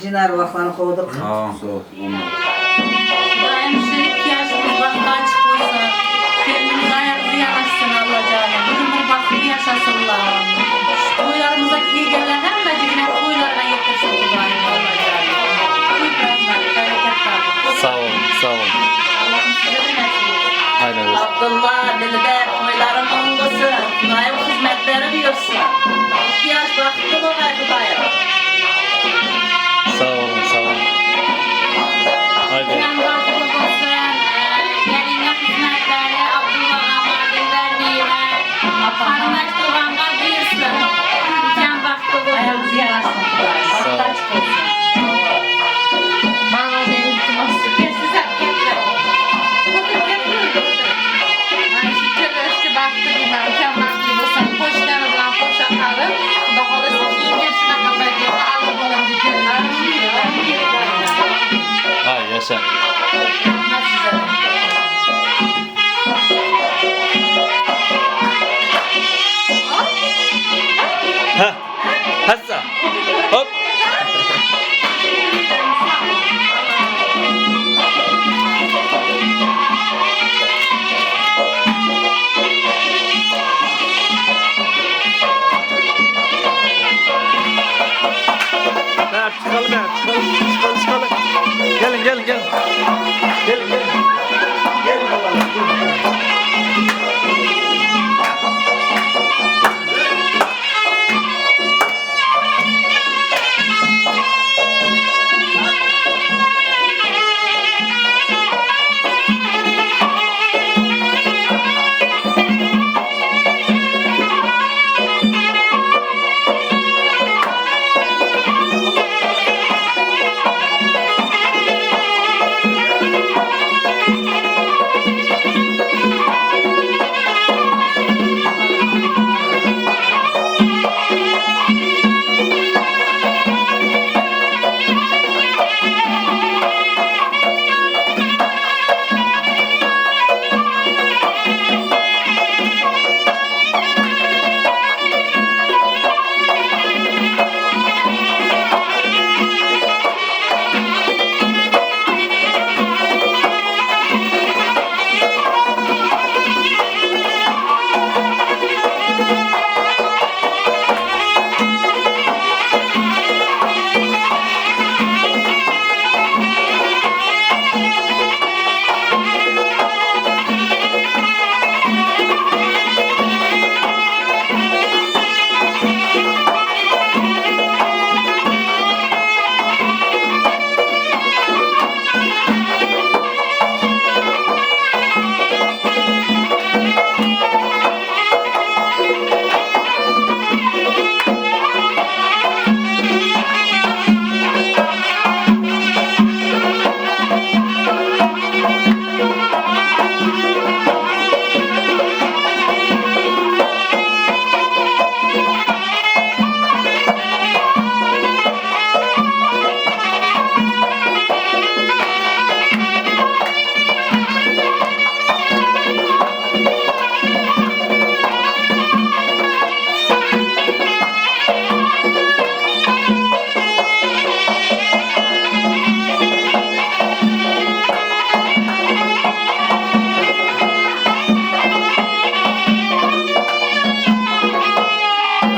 Cin arvahlarını kovduk. Sağ ol. Daim şu iki yaşımız bahtı açık olsun. Kendimiz ayaklı yanaşsın Allah canım. Bugün bir bahtlı yaşasınlar. Şu toylarımıza kelgenler hemmecigine toylarına yetirsin Kudayım Allah canım. Büyük rahmet, bereket tapın. Sağ olun, sağ olun. Allah'ım size de nasip etsin. Aynen öyle. Abdullah, Dilber, toyların olsun. Kudayım hizmetleri buyursun. İki yaş bahtlı olay Kudayım. Sağ olun, sağ olun. Haydi. Can bahtlı olsun. Gelinle hizmetleri Abdullah'a, Dilberli'ye, Karındaş Doğan'a buyursun. Can bahtlı olsun. Ayağımızı yanaşsın Kudayım. Sağ ol. Bahtı açık olsun. Bana ne iltimas. Gel size, gel buraya. Otur, gel buraya, otur. Mana shu kelishdi baxtli deyman, ukam baxtli bo'lsin, qo'shnilari bilan qo'sha qalib, Xudo xohlasa keyingi yil shunaqa paytlarda Alloh bolamga keladi. Hay yaşa. Rahmat size. Ha. Hassa. Hop. Ha, çıkalım ya, çıkalım, çıkalım, çıkalım. Gelin, gelin, gelin. Gelin, gelin. Gelin bakalım. Gelin.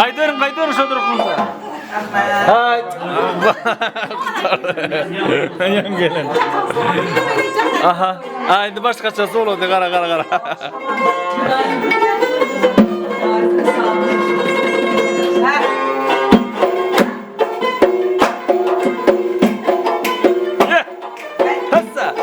Kaydırın, kaydırın şodur kumsa. Hay. Yan gelin. Aha. Haydi başkaçası oldu. Kara kara kara. Ye. Hassa.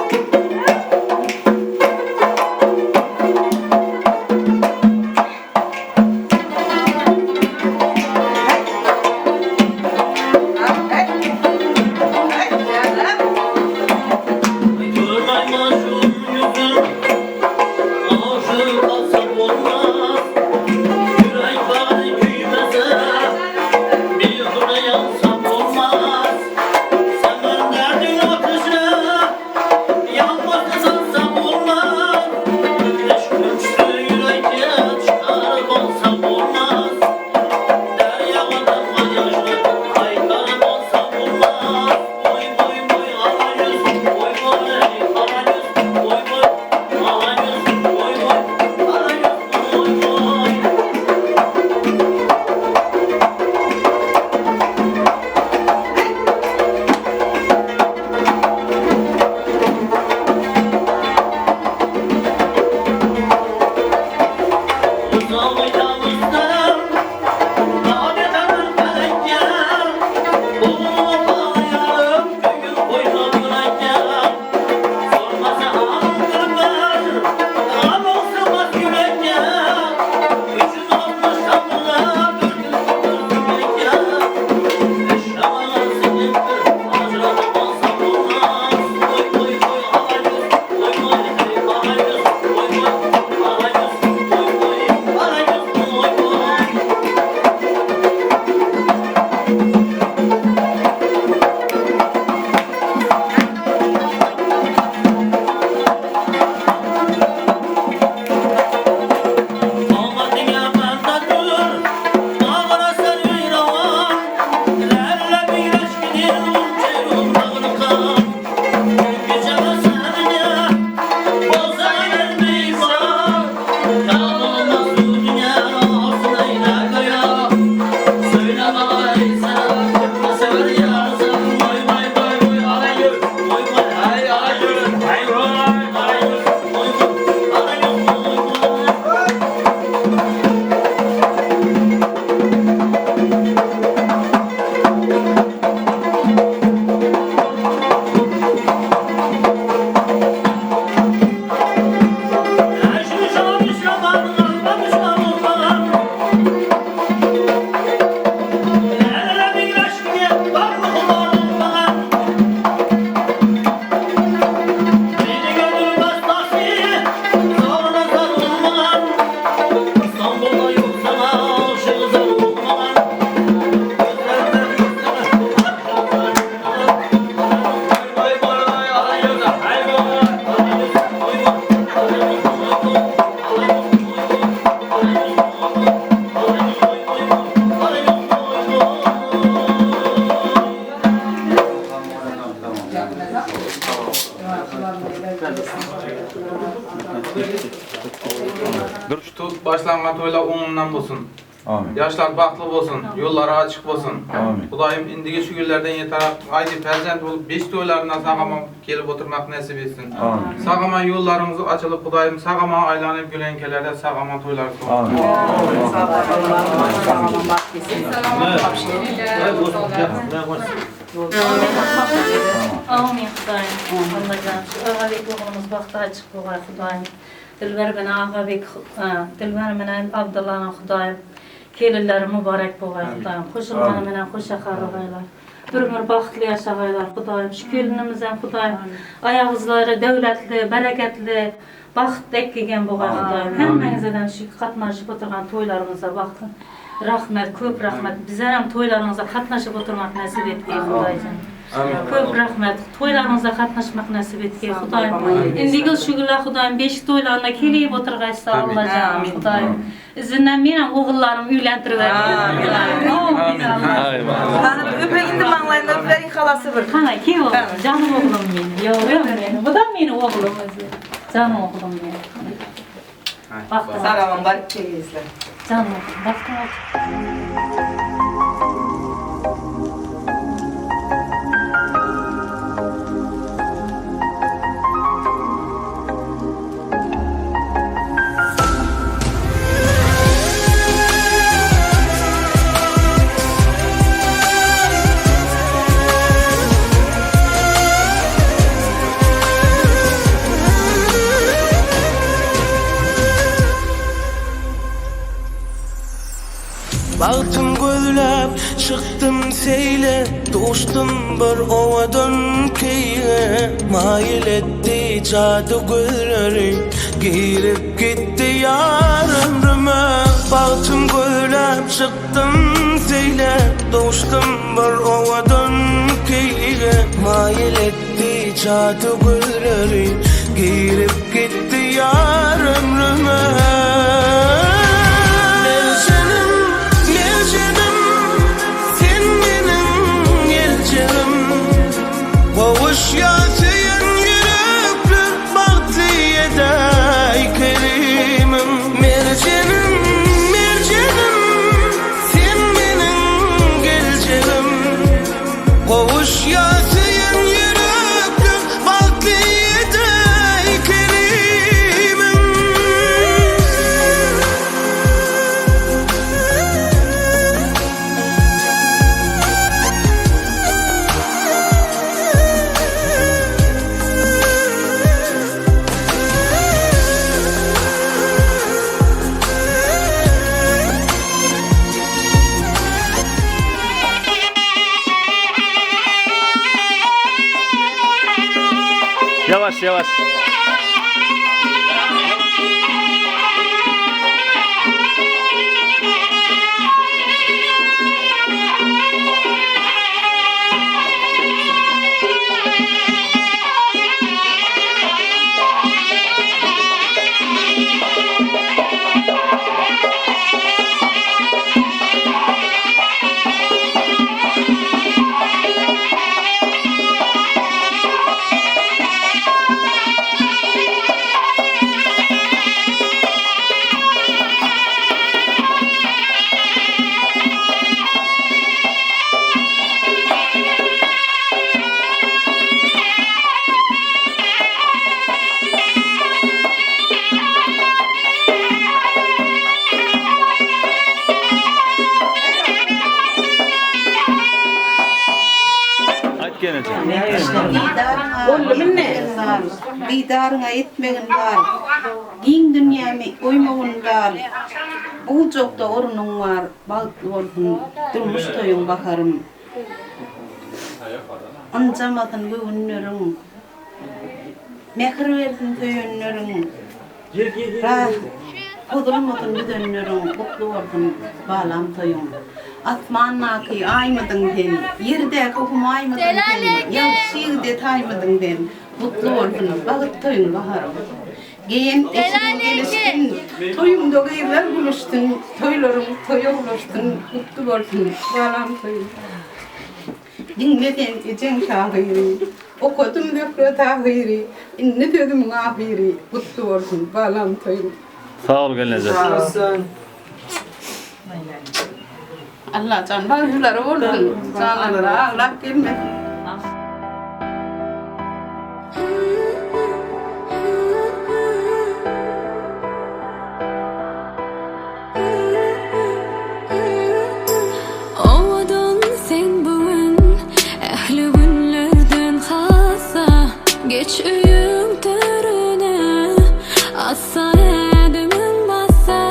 Görmeymişim yüzüm, aşık olsam olmaz. Yürek Başlangan toylar o'ngimdan bo'lsin. Amin. Yoshlar baxtli bo'lsin, yo'llari ochiq bo'lsin. Amin. Xudoyim indigi shu kunlardan yetaraq aydi farzand bo'lib 5 to'ylarini sog'-omon kelib o'tirmoq nasib etsin. Amin. Sog'-omon yo'llarimiz ochilib, Xudoyim sog'-omon aylanib ko'lankalarda sog'-omon to'ylar qilsin. Amin. Amin Xudoyim. Allajon, shu Og'abek o'g'limiz baxti ochiq bo'lg'ay Xudoyim. Dilbar bilan Og'abek, Dilbar bilan Abdullani Xudoyim kelinlari muborak bo'lg'ay Xudoyim. Qo'shilgani bilan qo'sha qarg'aylar. Bir umr baxtli yashag'aylar Xudoyim. Shu kelinimiz ham Xudoyim oyog'izlari davlatli, barakatli, baxtdek kelgan bo'lg'ay Xudoyim. Hammangizdan shu qatnashib o'tirgan to'ylarimizda baxtli. Rahmat, ko'p rahmat. Bizlar ham to'ylaringizga qatnashib o'tirmoq nasib etgay Xudoyjon. Ko'p rahmat. To'ylaringizga qatnashmoq nasib etgay Xudoyim. Endigi shu kunlar Xudoyim beshik to'ylarına kelib o'tirg'aysa Allohjon Xudoyim. Izinden men ham o'g'illarimni uylantirib bergin. Amin. Qani öping endi manglayından öping xalasi bir. Qani, kel o'g'lim, jonim o'g'lim meni, yovrum meni. Bu da meni o'g'lim o'zi. Jonim o'g'lim meni. Baxtli. Sog' omon borib kelingizlar. Jonim o'g'lim, baxtli. Baxtım gözlep çıktım seyle, Dostum bir ovadan keye. Mail etti cadı gözleri, Girip gitti yar ömrüme. Baxtım gözlep çıktım seyle, Dostum bir ovadan keye. Mail etti cadı gözleri, Girip gitti yar ömrüme. Kovuş yatayın yürekli bahtı yeday kerimim. Mercenim, mercenim, sen benim geleceğim. Kovuş yatayın yürekli bahtı yeday kerimim. Yavaş yavaş. Didarına Didarına etmegin var. Giň dünýämi goýmagyn var. Bu jokda ornuň var. Bagtly bolsun durmuş toýuň baharym. Ancamadın göwünleriň. Mehir versin söýenleriň. Bozulmasyn düzenleriň, kutlu bolsun balam toýuň. Asmandaky aýmydyň sen, ýerdäki humaýmydyň sen, ýagşy ýigde taýmydyň sen. Kutlu bolsun bagyt toýuň baharym. Geýen eşigiň gelişsin, toýuňda gyzlar gülüşsün, toýlaryň toýa ulaşsyn, kutlu bolsun balam toýuň. Diňle sen ejeň şahyry, okudum Zöhre Tahyry, indi sözümiň ahyry, kutlu bolsun balam toýuň. Sağ ol gelneje. Sağ olsun. Allah can bağışları olsun. Canlara ağlak gelmesin. Owadun sen bugün, ehli günlerden hassa. Geç öýüň törüne, assa ädimiň bassa.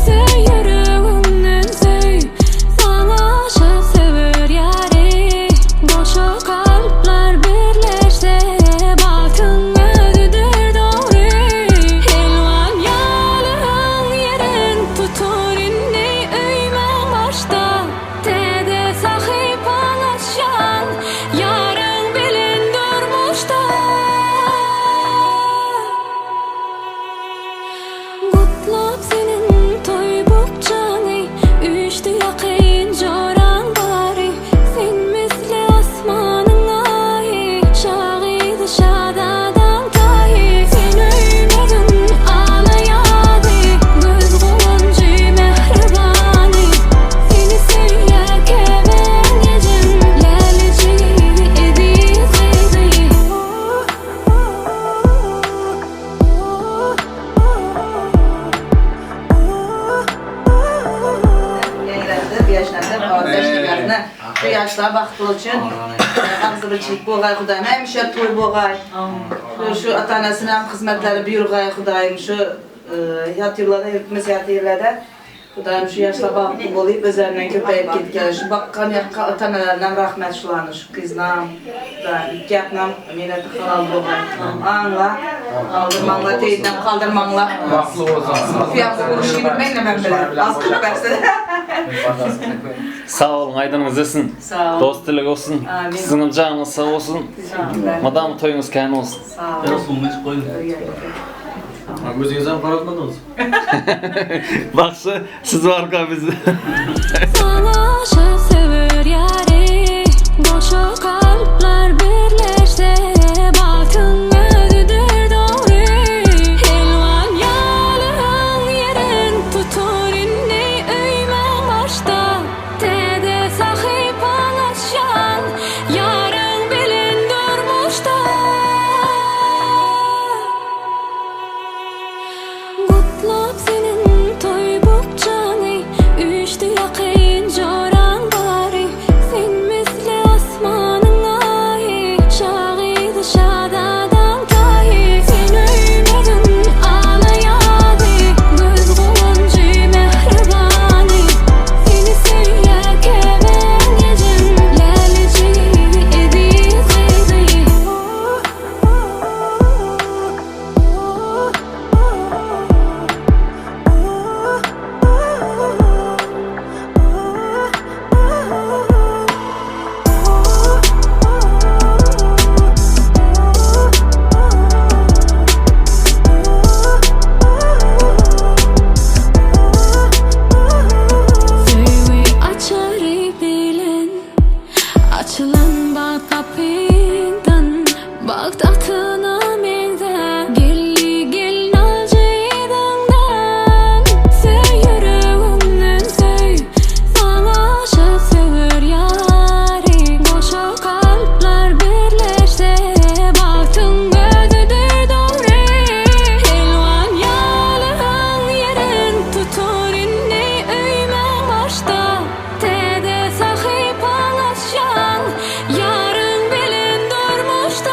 Söý ýüregiňden söý, saňa aşa söwer ýary. Boşa kalplar birleşse, bagtyň özüdir dogry. Elwan ýalyň ýerin tutur indi öýmäň başda. Täze sahypaň açýan, ýaryň bilen durmuşda. Gutlap seniň toý bukjaňy, üýşdi ýakyn joraň bary. Sen misli asmanyň aýy, şagyzy şadadam taýy. Sen öýmediň alaýady, göz guwanjy mähribany. Seni söýýär keben ejem, läliji eziz gyzy. Yenilendi, yaşlandı, kardeşliklerine. Şu yaşlar bahtlı için ağzı bolgay Xudayım, həmişə toy bolgay. Şu ata-anasına hem xidmətləri buyurgay Xudayım, şu yat yerlərdə, hepimiz yat yerlərdə. Xudayım şu yaşlar bahtlı bolayıb özlərindən köpəyib getgələr. Şu baqqan yaqqa ata-analarından rəhmət şulanır, şu qızla, Xudayım, iki yaqla milleti halal bolgay. Anla, qaldırmangla, teyiddən qaldırmangla. Baxtlı olsun. Fiyatı konuşayım bilməklə mən belə. Az 40 bərsədə. Sağ olun, aýdyňyz etsin. Sağ ol. Dost dilek olsun. Amin. Siziň janyňyz sağ olsun. Teşekkürler. Madam toýuňyz kän olsun. Sağ ol. Özüňiz hem garatmadınız. Bagşy, siz barka biz. Sana aşa söwer ýary, boşa kalplar birleşse, bagtyň özüdir dogry. Elwan ýalyň ýerin tutur indi öýmäň başda. Täze sahypaň açýan, ýaryň bilen durmuşda. Gutlap seniň toý bukjaňy, üýşdi ýakyn joraň bary. Sen misli asmanyň aýy, şagyzy şadadam taýy. Sen öýmediň alaýady, göz guwanjy mähribany. Seni söýýär keben ejem, läliji eziz gyzy. Söýgi açary bilen, açylan bagt gapydan, bagt atyna meňzär, gelli gelin aljydaňdan. Söý ýüregiňden söý, saňa aşa söwer ýary. Boşa kalplar birleşse, bagtyň özüdir dogry. Elwan ýalyň ýerin tutur indi öýmäň başda. Täze sahypaň açýan, ýaryň bilen durmuşda.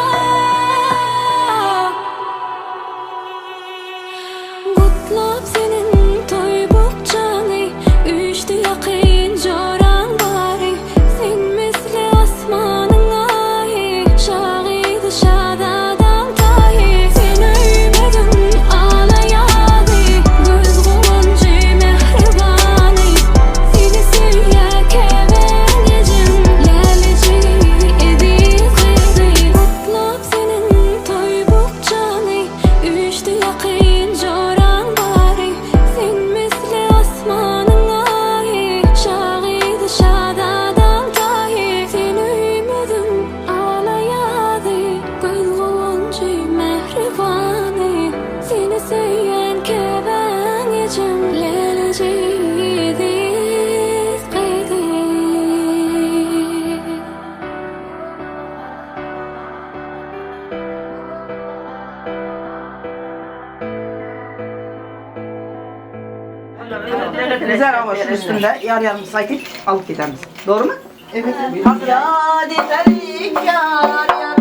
Güzel ama şunun üstünde yar yarım saytıp alıp gideriz. Doğru mu? Evet. Hazır. Ya dedik yar yar.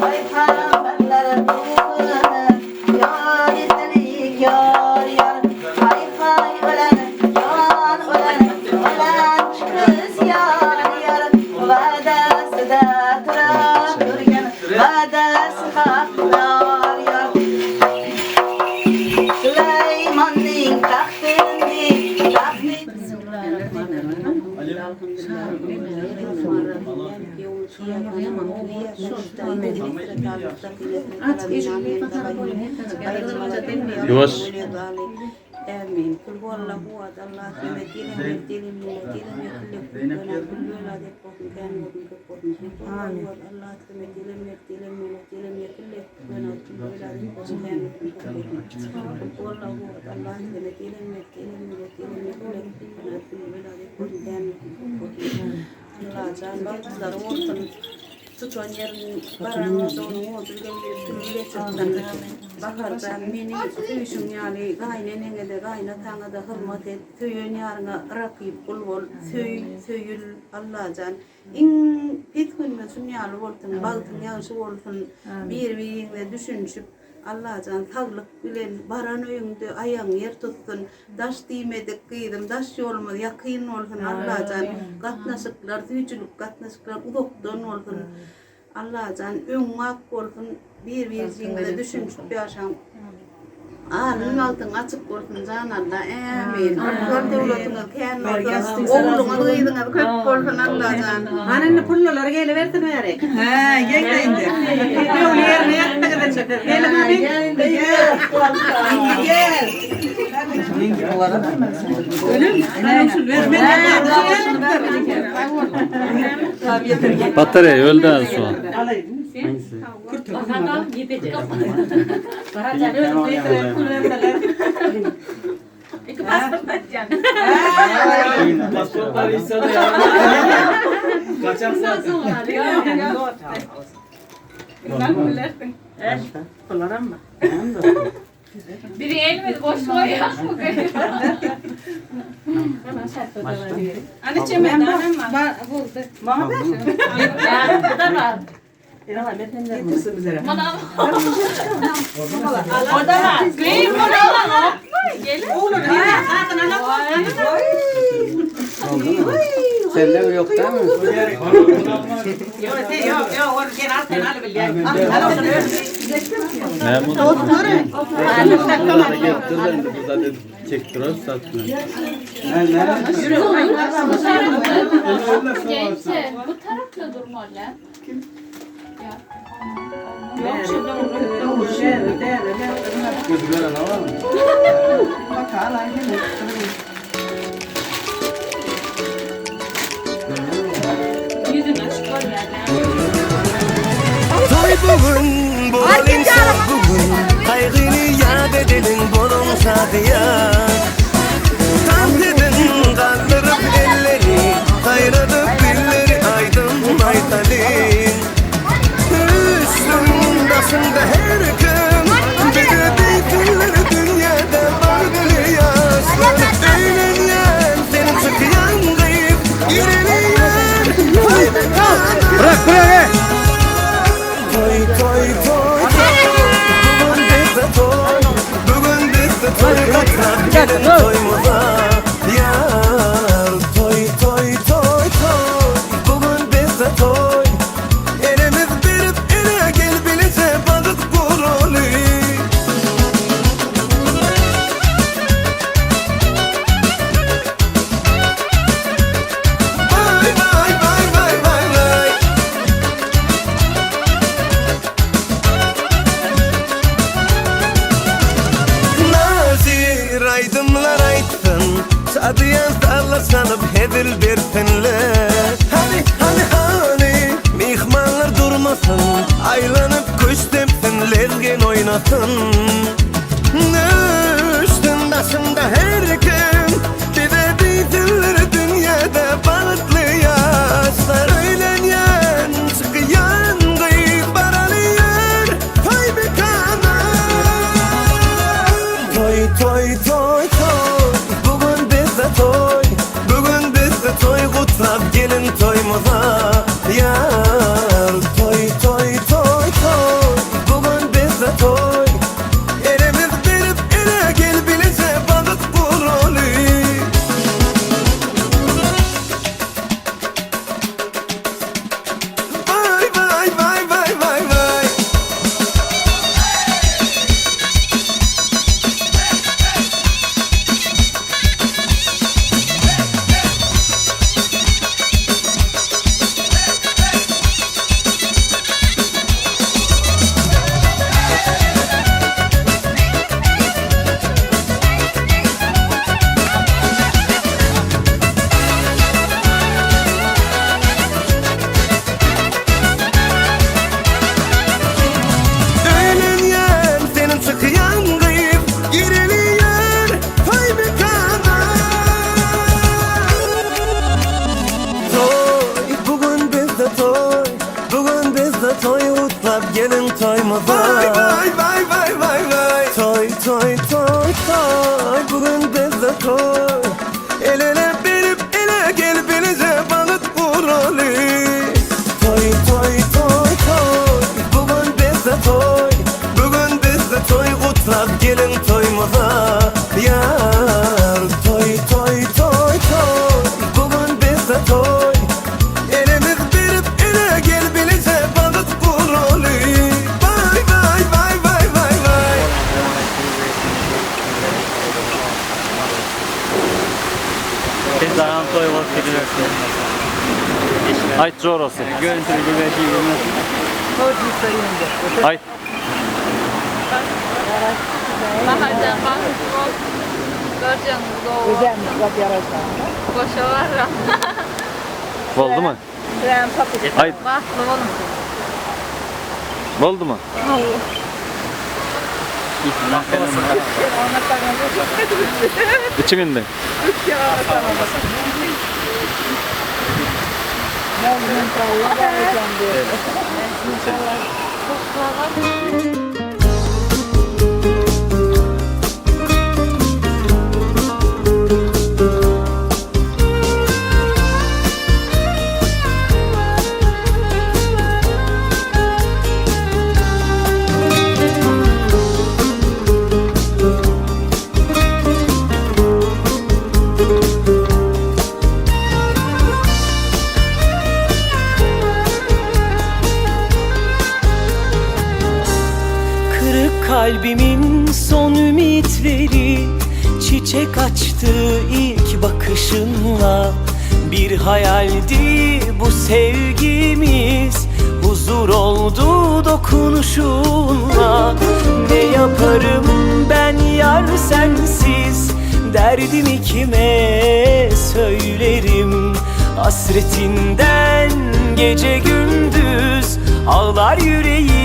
Ay peygamberler ya dedik yar yar. Hay hay ölen can ölen ölen kız yar yar. Vadası da turar vadası haklar yar. Süleyman'ın tahtını Yavaş. Amin. Kul huwallahu ahad, Allahu samed, lam yelid ve lam yulad ve lam yekun lahu kufuwan ahad. Allahu samed, lam yelid ve lam yulad ve lam yekun lahu kufuwan ahad. Kul huwallahu ahad, Allahu samed, lam yelid ve lam yulad ve lam yekun lahu kufuwan ahad. Allah can bahtlar olsun. Tutan yerin baran olduğunu olsun. Bahardan meni söýüşüm ýaly gaýnenene de gaýnataňa da hürmet et, söýen ýaryňa rakyp gul bol, söý, söýül Allajan. Iň pes günme şun ýaly bolsun, bagtyň ýagşy bolsun, bir-biriňe düşünşüp Allajan saglyk bilen baran öýüňde aýagyň ýer tutsun, daş diýmedik gyzym, daş ýolumyz ýakyn bolsun Allajan. Gatnaşyklar, süýjülik gatnaşyklar uzakdan bolsun. Allajan öň ak bolsun, bir-birine düşünşüp ýaşaň. Alın altın açık olsun can Allah. Amin. Akbar devletiniz kän olsun. Oğlunuz gyzyňyz köp bolsun Allajan. Anne pulluları geliversin verek. He, gel indi. Yol yerine yattı kızım. Gelin abi. Gel indi gel. Gel. Ölüm. Batarya öldü az şu an. İki pasport atacaksın. Pasportlar insana ya. Kaçak zaten. Biri elmedi boş koyuyor mu? Anne çemen var. Buldu. Bana ver. Bu da var. Getirsin bize. O da var. Green bunu Gelin. Oğlum Sende yok değil mi? Yok yok yok. Onu gel al sen al bil. Memnun. Zaten çektiriyor satmıyor. Gençler bu tarafta durmalı. Kim? Ya. Gözü gören var mı? Bak hala yine. Toy bugün, bolin şad bugün Kaygını yad edelim bolun şadiya Dans edin kaldırıp elleri Kayradıp dilleri aydın aytalin Üstün başında her gün Bize deytinler dünyada vardır yaşlar Eğlenyen senin çıkyan kayıp Yürüyen Bırak bırak. Toy toy toy toy. Bugün bizde toy. Bugün bizde toy. Katlar gelin toyumuza yar. Toy toy toy toy. Bugün bizde toy. Elimiz verip ele gel bilece badık gurulu. Vay vay vay vay vay vay. Nazir aydınlar aytsın Sadıyan salla salıp hedil bersinler. Hani hani hani mihmanlar durmasın Aylanıp kuş tepsin lezgin oynasın Üstün başında her gün Bize deysinler dünyada balıklı yaşlar Öğlenyen çıkıyan kıyık baralıyor Toy mekana. Toy toy toy toy. Bugün Kutlap gelin toymuza. Vay vay vay vay vay vay. Toy toy toy toy. Bugün bizde toy. El ele verip ele gel bilece balık vuralı. Toy toy toy toy. Bugün bizde toy. Bugün bizde toy. Kutlap gelin toymuza. Yar toy toy toy toy. Bugün bizde toy. Elimiz verip ele gel bilece balık vuralı. Vay vay vay vay vay vay. Tez toy bolup gidiversin. Ayt jorasy. Ayt. Baharcan bahtlı ol. Göreceğiniz olsun. Boşa var. Boldy mu? Ayt. Bahtlı olun. Boldy mu? İçin indi. Kırık kalbimin son ümitleri çiçek açtı ilk bakışınla. Bir hayaldi bu sevgimiz, huzur oldu dokunuşunla. Ne yaparım ben yar sensiz, derdimi kime söylerim? Hasretinden gece gündüz ağlar yüreğim.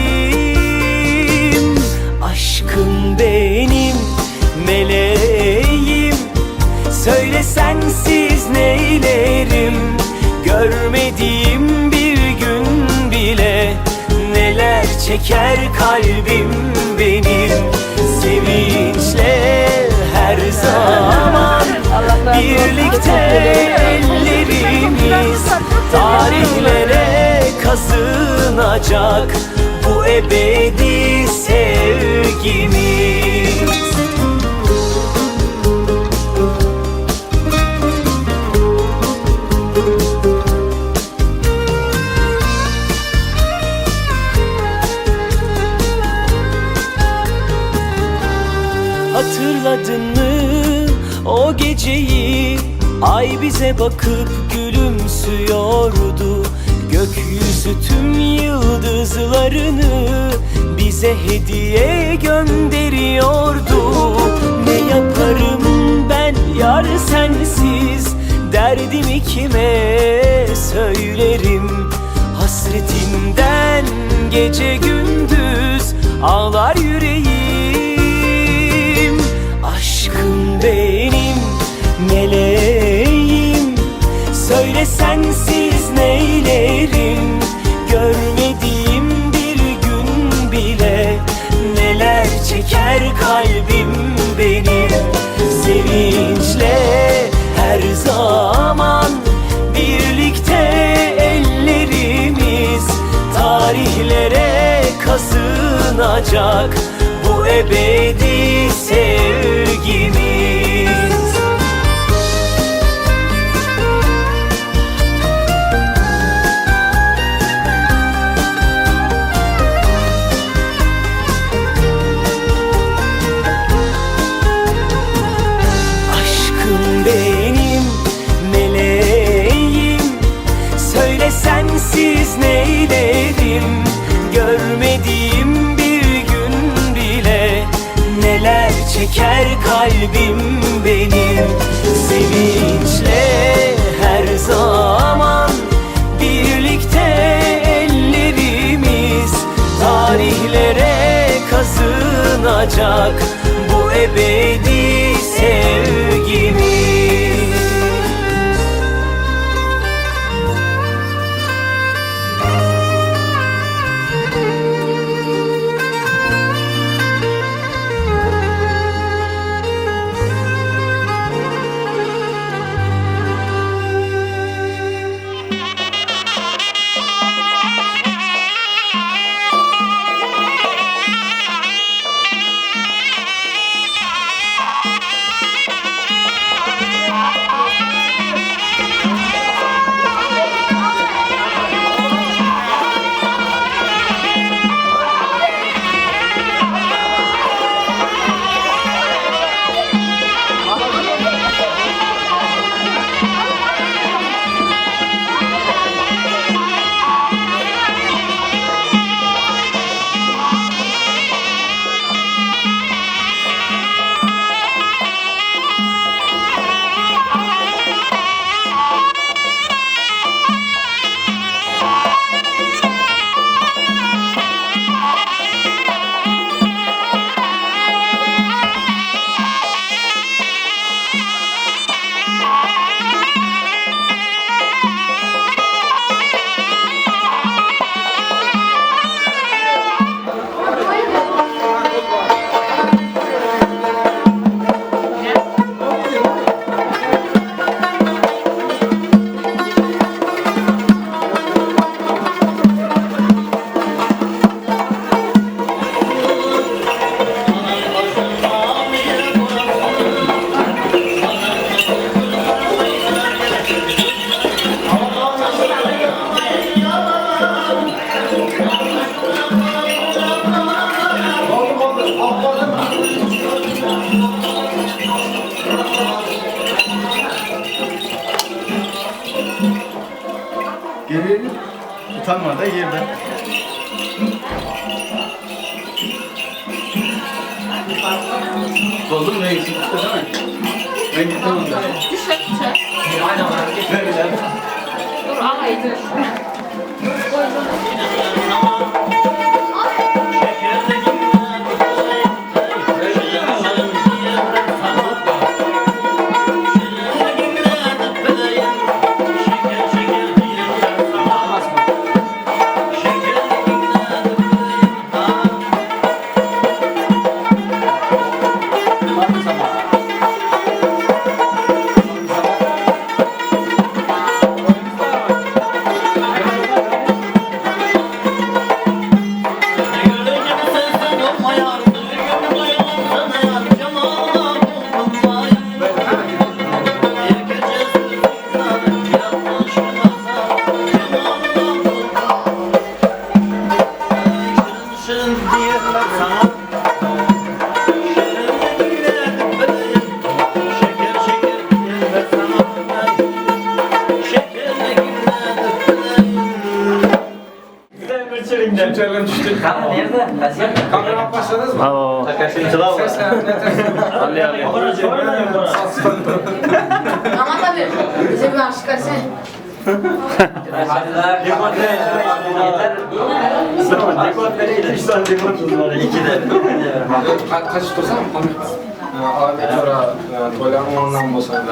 Aşkım benim, meleğim, söyle sensiz neylerim? Görmediğim bir gün bile neler çeker kalbim benim. Sevinçle her zaman birlikte ellerimiz tarihlere kazınacak bu ebedi sevgimiz. Hatırladın mı o geceyi? Ay bize bakıp gülümsüyordu. Gökyüzü tüm yıldızlarını bize hediye gönderiyordu. Ne yaparım ben yar sensiz, derdimi kime söylerim? Hasretinden gece gündüz ağlar yüreğim. Aşkım benim, meleğim, söyle sensiz neylerim? Görmediğim bir gün bile neler çeker kalbim benim. Sevinçle her zaman birlikte ellerimiz tarihlere kazınacak bu ebedi sevgimiz. Aşkım benim, meleğim, söyle sensiz neylerim? Görmediğim bir gün bile neler çeker kalbim benim. Sevinçle her zaman birlikte ellerimiz tarihlere kazınacak bu ebedi sevgimiz. Gel. Utanma da yerden. Doldu mu? Ne eksik değil mi? Ben gittim ondan. Dur ağaydı. Kamera başladınız mı? Aa. Ama tabii bize bir aşık sen. Kaç tutsam komik. Abi sonra toyların ondan bolsa.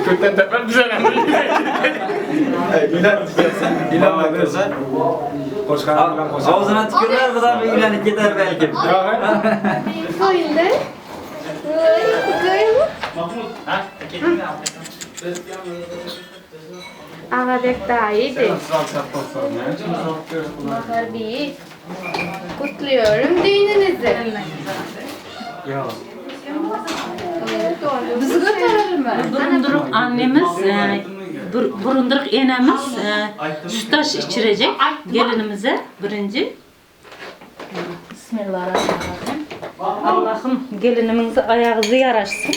Kökten tepem güzel. İlan diyeceksin. Ağzına tükürler bu da bir ilanı gider belki. Hayır. Ağabek daha iyiydi. Bahar Bey, kutluyorum düğününüzü. Bizi götürelim mi? Burunduruk annemiz, burunduruk enemiz sütaş içirecek gelinimize birinci. Bismillahirrahmanirrahim. Allah'ım gelinimizin ayağınızı yaraşsın.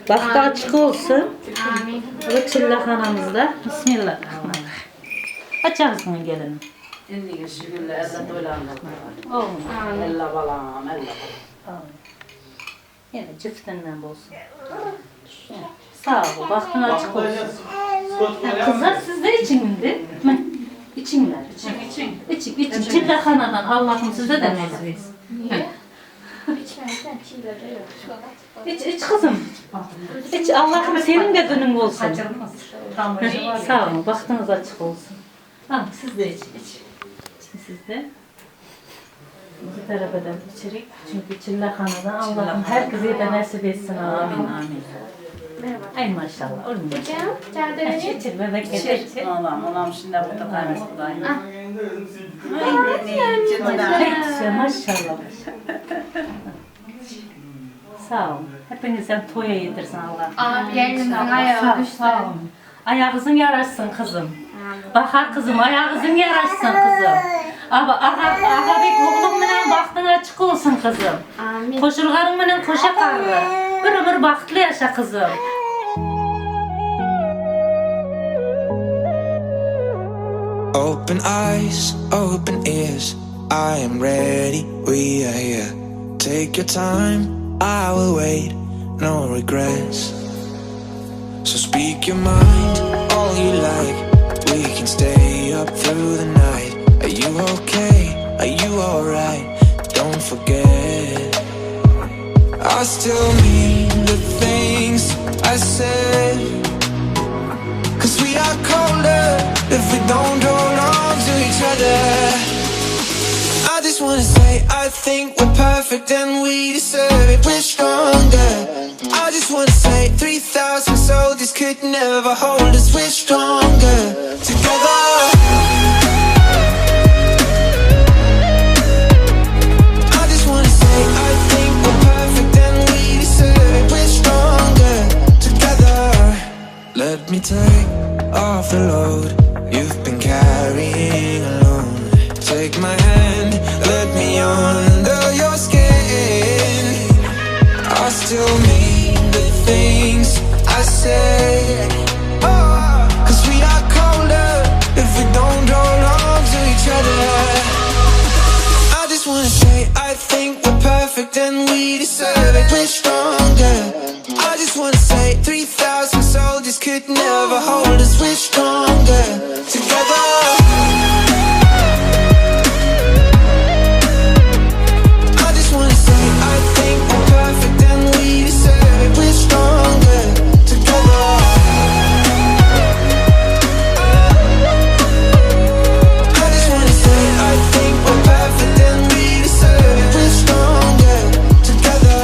Bahtı açık olsun. Amin. Bu çillehanamızda. Bismillahirrahmanirrahim. Aç ağzını gelinim. Ella balam, ella balam. Yine ciftinden olsun. Sağ ol, bahtın açık olsun. Kızlar siz de için indi. İçinler. İçin, için. İçin, için. Çillehanadan Allah'ım size de nasip etsin. Niye? İçmezsen çiğler de yok. İç, iç kızım. İç, Allah'ım senin de günün olsun. Sağ olun, bahtınız açık olsun. Ha, siz de iç, iç. İçin siz de. Bu tarafa da içerik. Çünkü çillehanadan Allah'ım herkese de nasip etsin. Amin, amin. Ay maşallah, olur mu? Hocam, İçir, bebek getir. İçir. Olam, olam şimdi bu da kayması dayı. Pek maşallah. Sağ olun. Hepinizden toya yedirsin Allah. Abi gelinimizin ayağı düştü. Sağ olun. Ayağınızın yaraşsın kızım. Bahar kızım, ayağınızın yaraşsın kızım. Ağabek oğlum bilen bahtın açık olsun kızım. Amin. Koşulgarın bilen koşa karlı. Bir ömür bahtlı yaşa kızım. Open eyes, open ears, I am ready, we are here. Take your time, I will wait, no regrets. So speak your mind, all you like. We can stay up through the night. Are you okay? Are you alright? Don't forget. I still mean the things I said. 'Cause we are colder if we don't hold on to each other. I just wanna say I think we're perfect and we deserve it. We're stronger. I just wanna say 3,000 soldiers could never hold us. We're stronger together. I just wanna say I think we're perfect and we deserve it. We're stronger together. Let me take off the load you've been carrying alone. Take my hand, let me under your skin. I still think we're perfect and we deserve it. We're stronger. I just wanna say 3,000 soldiers could never hold us. We're stronger together. I just wanna say I think we're perfect and we deserve it. We're stronger together. I just wanna say I think we're perfect and we deserve it. We're stronger together.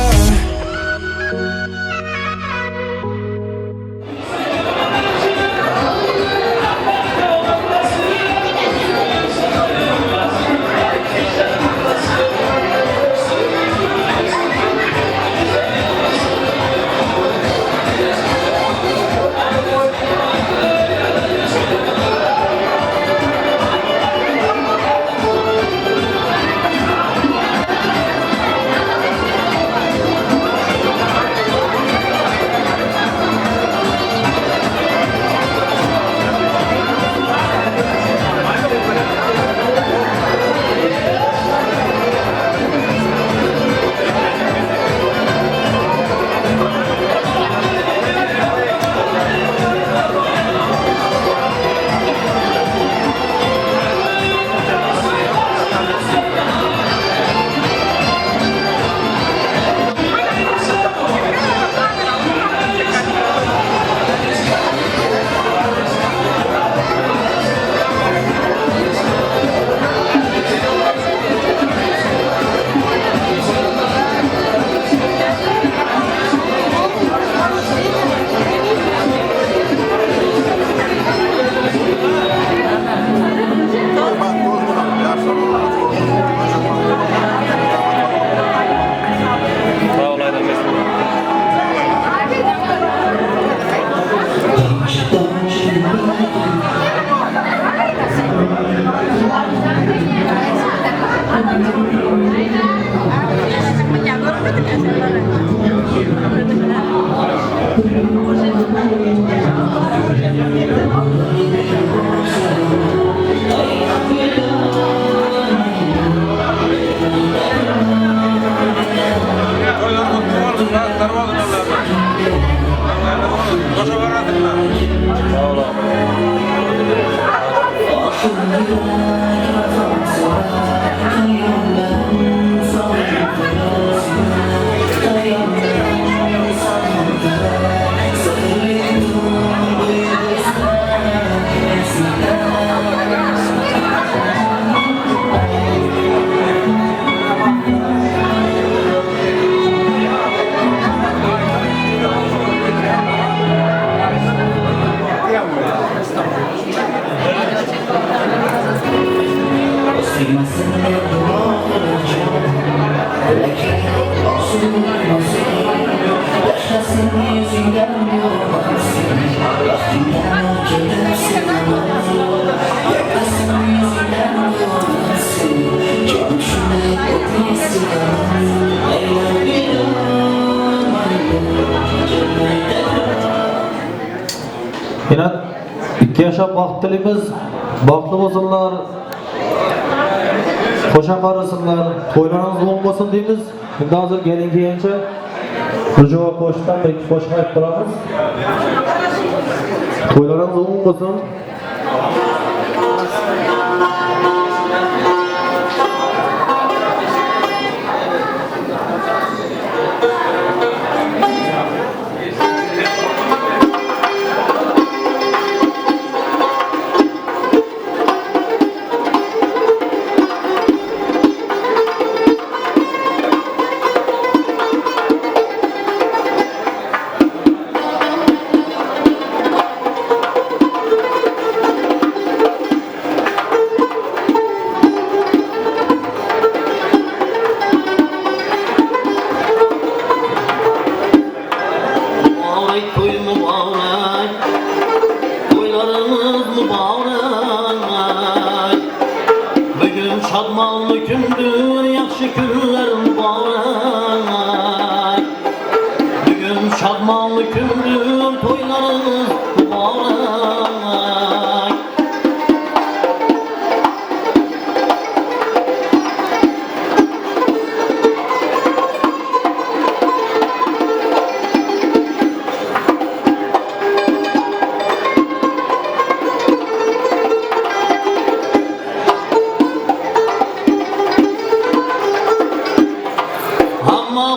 Sağ ol Aydan Bey. Yine ikki yashab baxt tilaymiz. Baxtli bo'lsinlar. Qo'sha qarasinlar. To'ylaringiz o'ng bo'lsin deymiz. Endi hozir gelin kelgancha Rujova qo'shiqdan bir ikki qo'shiq aytib qolamiz. To'ylaringiz o'ng bo'lsin. I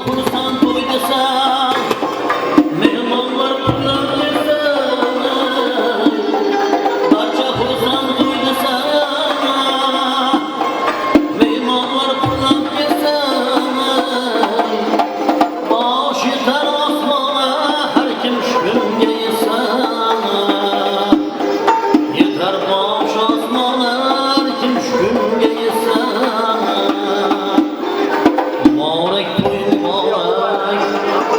Xursand to'y desa, mehmonlar qutlab kelsa. Barcha xursand to'y desa, mehmonlar qutlab kelsa. Bosh yetar osmona har kim shunga yetsa. Yetar bosh osmona har kim shunga yetsa. Muborak to'y muborak.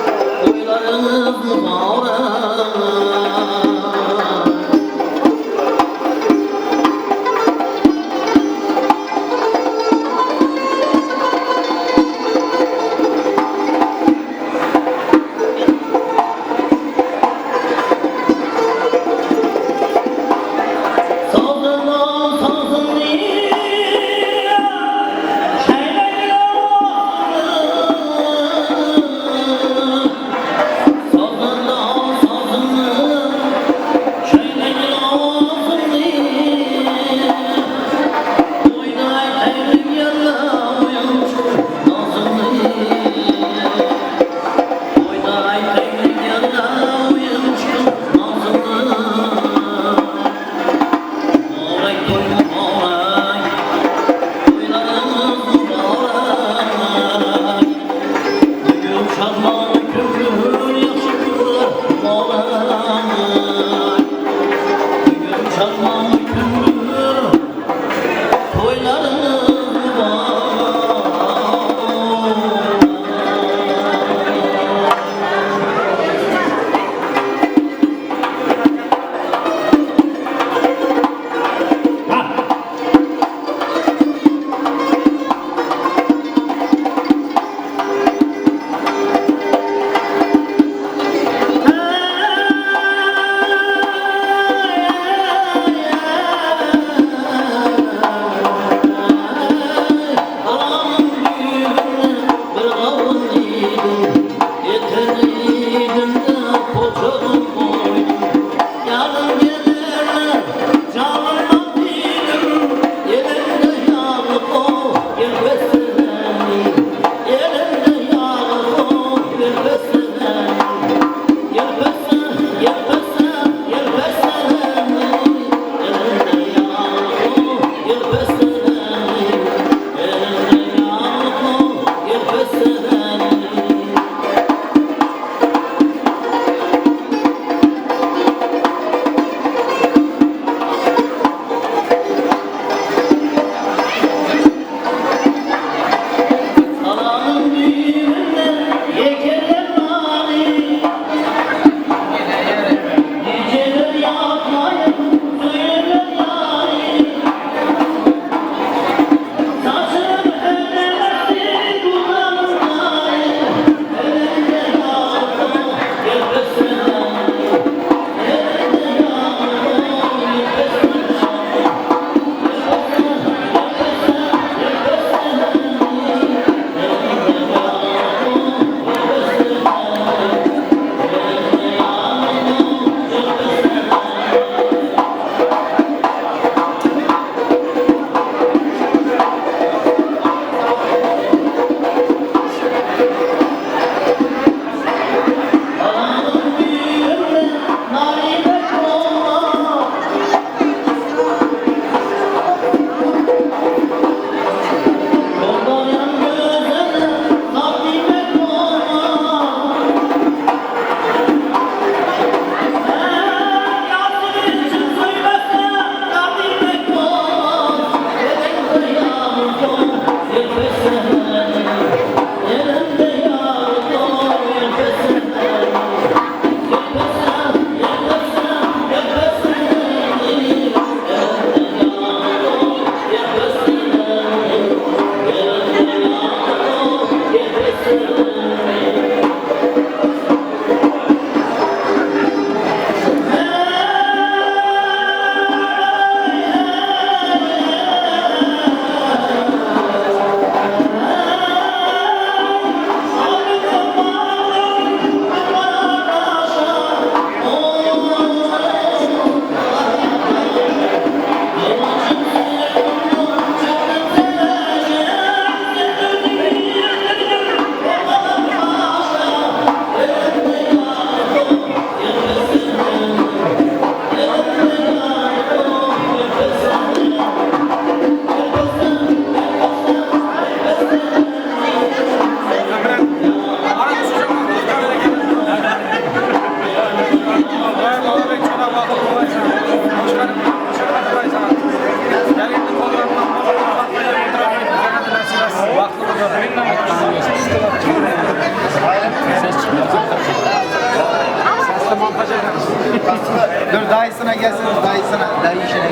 Dur dayısına gelsin, dayısına, dayı işine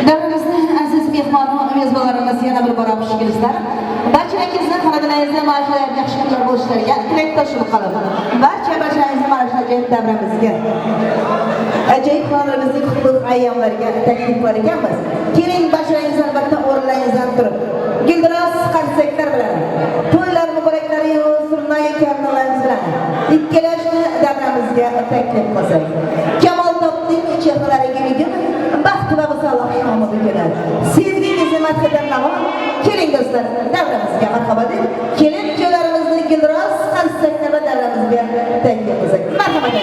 Davramizning aziz mehmon va mezbonlarimiz yana bir bora xush kelibsizlar. Barchangizni xonadonlaringizda mana yaxshi kunlar bo'lishlariga tilakdoshlik qilib, barcha-barchangizni mana shu ajoyib davramizga, ajoyib xonadonlarimizning qutlug' ayyomlariga taklif qilar ekanmiz. Keling, barchangiz albatta o'rinlaringizdan turib, guldiroz qarsaklar bilan, to'ylar muboraklari surnay karnalarimiz bilan ikkalashni davramizga taklif qilsak. Kamol topding chehralariga bugun baxt va visollar shomi bugun. Sevgingizni madhidan navo. Keling do'stlar, davramizga marhabo deb, kelin kuyovlarimizni guldiroz qarsaklar bilan davramizga taklif qilsak. Marhamat.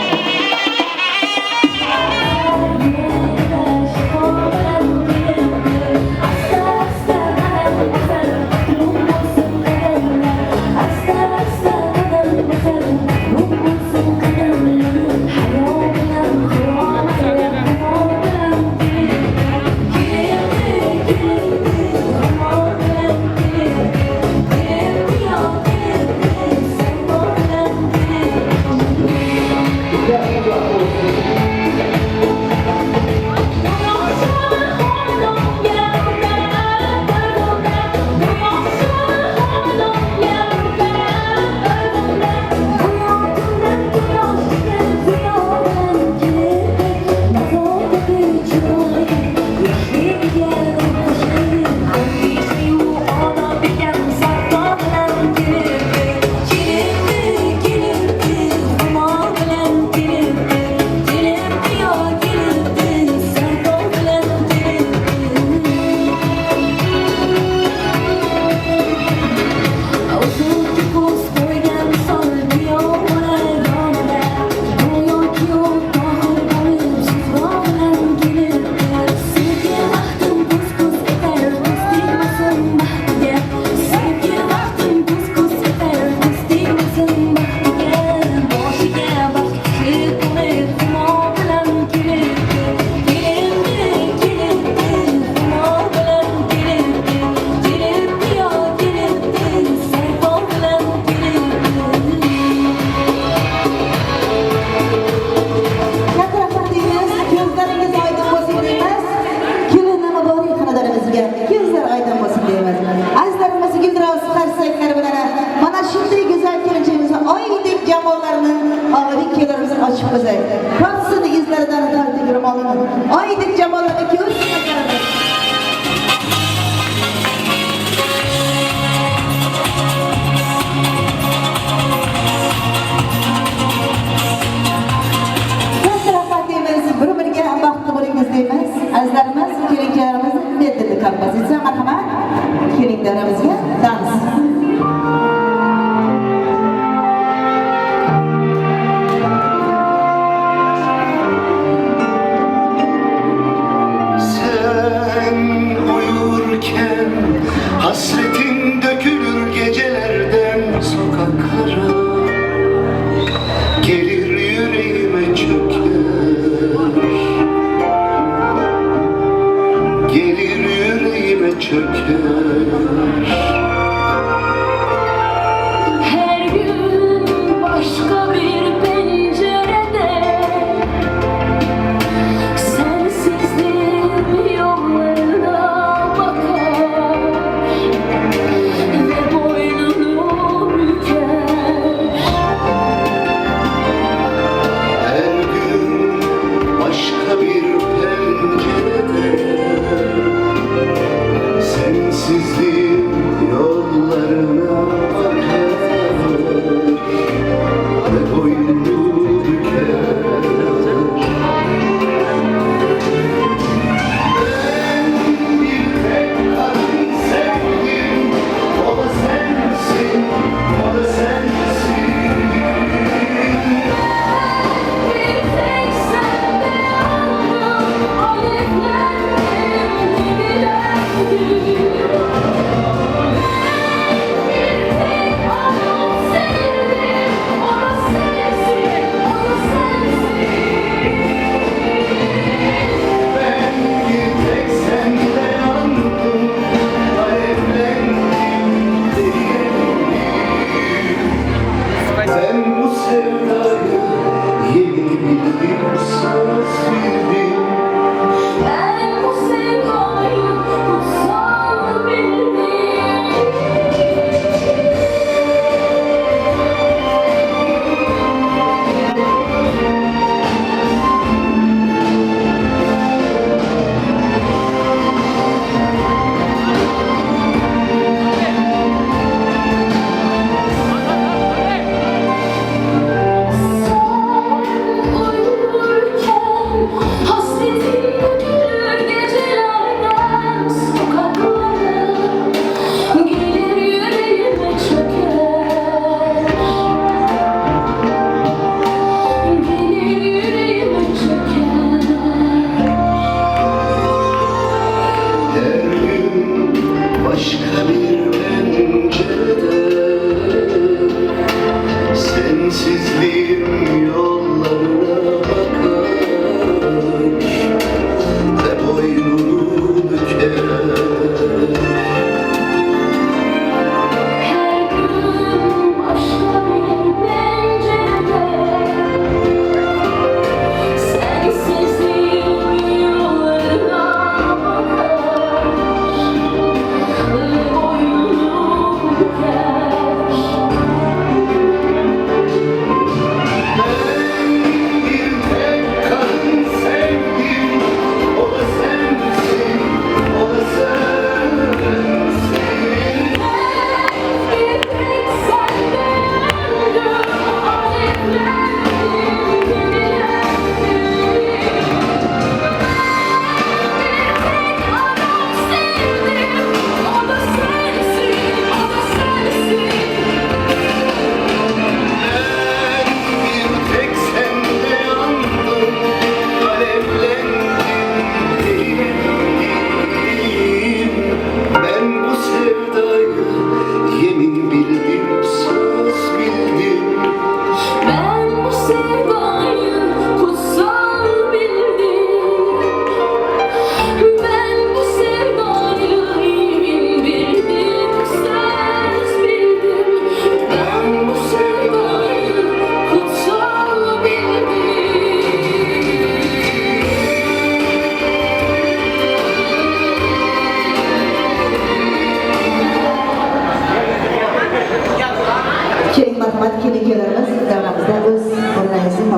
Hasretin dökülür gecelerden sokaklara, gelir yüreğime çöker, gelir yüreğime çöker. Her gün başka bir pencerede sensizliğim yollarına bakar ve boynunu büker. Her gün başka bir pencerede sensizliğim